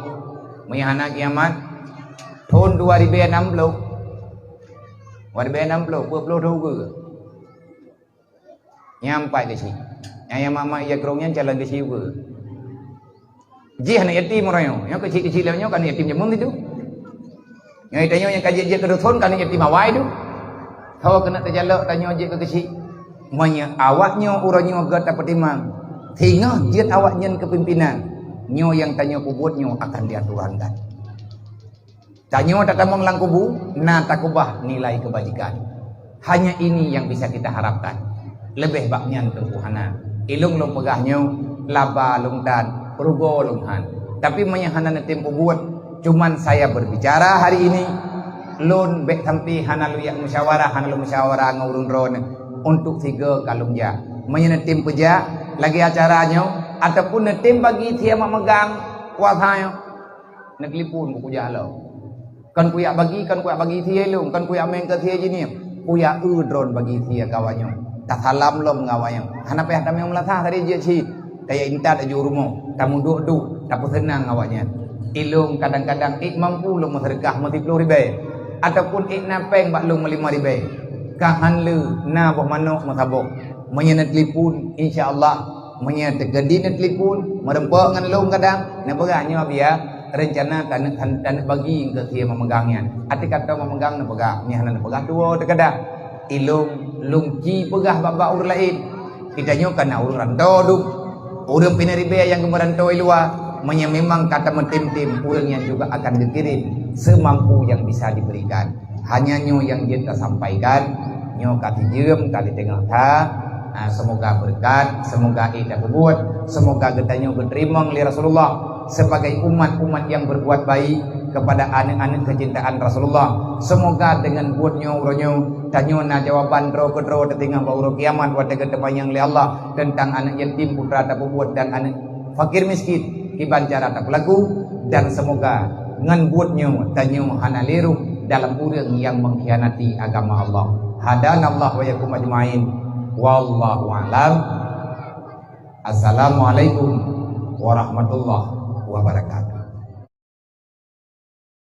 meunyoe hana kiamat, thon dua ribée enam ploh, dua ribée enam ploh, dua ploh dua ugeue. Nyang pat keuchik. Nyang, nyang mak-mak ija krong nyan calon keuchik ukeue. Jih aneuk yatim uroe nyoe. Nyoe keuchik-keuchik lom nyoe kan yatim jameun itu. Nyoe tanyoe nyang ka jeuet-jeuet keu dusun kan yatim awai tu. Tho keuneuk teujalok tanyoe jeuet keu keuchik. Meunyoe awak nyoe uroe nyoe göt tapeutimang, singoh jeuet awak nyan keu pimpinan, nyoe nyang tanyoe peubuet nyoe akan diaturankan. Tanyoe tatamong lam kubu, na takeubah nilai keubajikan. Hanya ini yang bisa kita harapkan. Leubeh bak nyan teungku hana. Ilong lôn peugah nyoe, laba lôn tan, rugoe lôn han. Tapi meunyoe hana neutem peubuet, cuman saya berbicara hari ini, lôn bék sampai hana lôn jak musyawarah, hana lôn musyawarah ngon ureuëng droeneuh untuk sigoe ka lôn jak. Meunyoe neutem peujak lagée acara nyoe, ataupun neutem bagi siat mak meugang kuasa nyoe, neutelepon keu kujak lom. Kon kuyak bagi, kon kuyak bagi sie lôn, kon kuyak meng keu sie jinih. Kuyak eu droen bagi sie keu awak nyoe. Tasalam lom ngon awak nyoe. Hana payah tamong meulasah tadi jeuet cit. Kaya intat aju rumoh, tamuduek-duek, tapeuseunang awak nyan. Ilong kadang-kadang ék mampu lôn meuseudeukah meusiploh ribée, ataupun ék na péng bak lôn meulimong ribée. Ka han le na boh manok meusaboh. Meunyoe neutelepon, insya Allah Meunyoe teukeudi neutelepon, meureumpok ngon lôn kadang, neupeugah nyoe biya rencana taneuk, taneuk bagi keu sie memegang nyan. Até kata memegang neupeugah, nyan hana neupeugah tuwoe teukeudang. Ilôn, lôn ci peugah bak-bak ureuëng laén. Geutanyoe kana ureuëng rantô dum. Ureuëng pineuribée nyang geumeurantô i luwa, meunyoe memang ka tameutem-tem, ureuëng nyan juga akan geukirém seumampu nyang bisa diberikan. Hanya nyoe nyang jeuet tasampaikan, nyoe ka sijeuem, ka siteungoh that. Ah, semoga berkat, semoga ék tapeubuet, semoga geutanyoe geuteurimong lé Rasulullah sebagai umat-umat yang berbuat baik kepada aneuk-aneuk kecintaan Rasulullah. Semoga dengan buet nyoe uroe nyoe, tanyoe na jawaban droe keudroe teutinggai bak uroe kiamat watée geuteumanyong lé Allah tentang aneuk yatim putra tapeubuet dan aneuk fakir miskin, kiban cara tapeulaku, dan semoga ngon buet nyoe tanyoe hana lé rôh dalam ureuëng nyang mengkhianati agama Allah. Hadanallahu wa iyyakum ajmain. Wallahu a'lam. Assalamualaikum warahmatullahi wabarakatuh.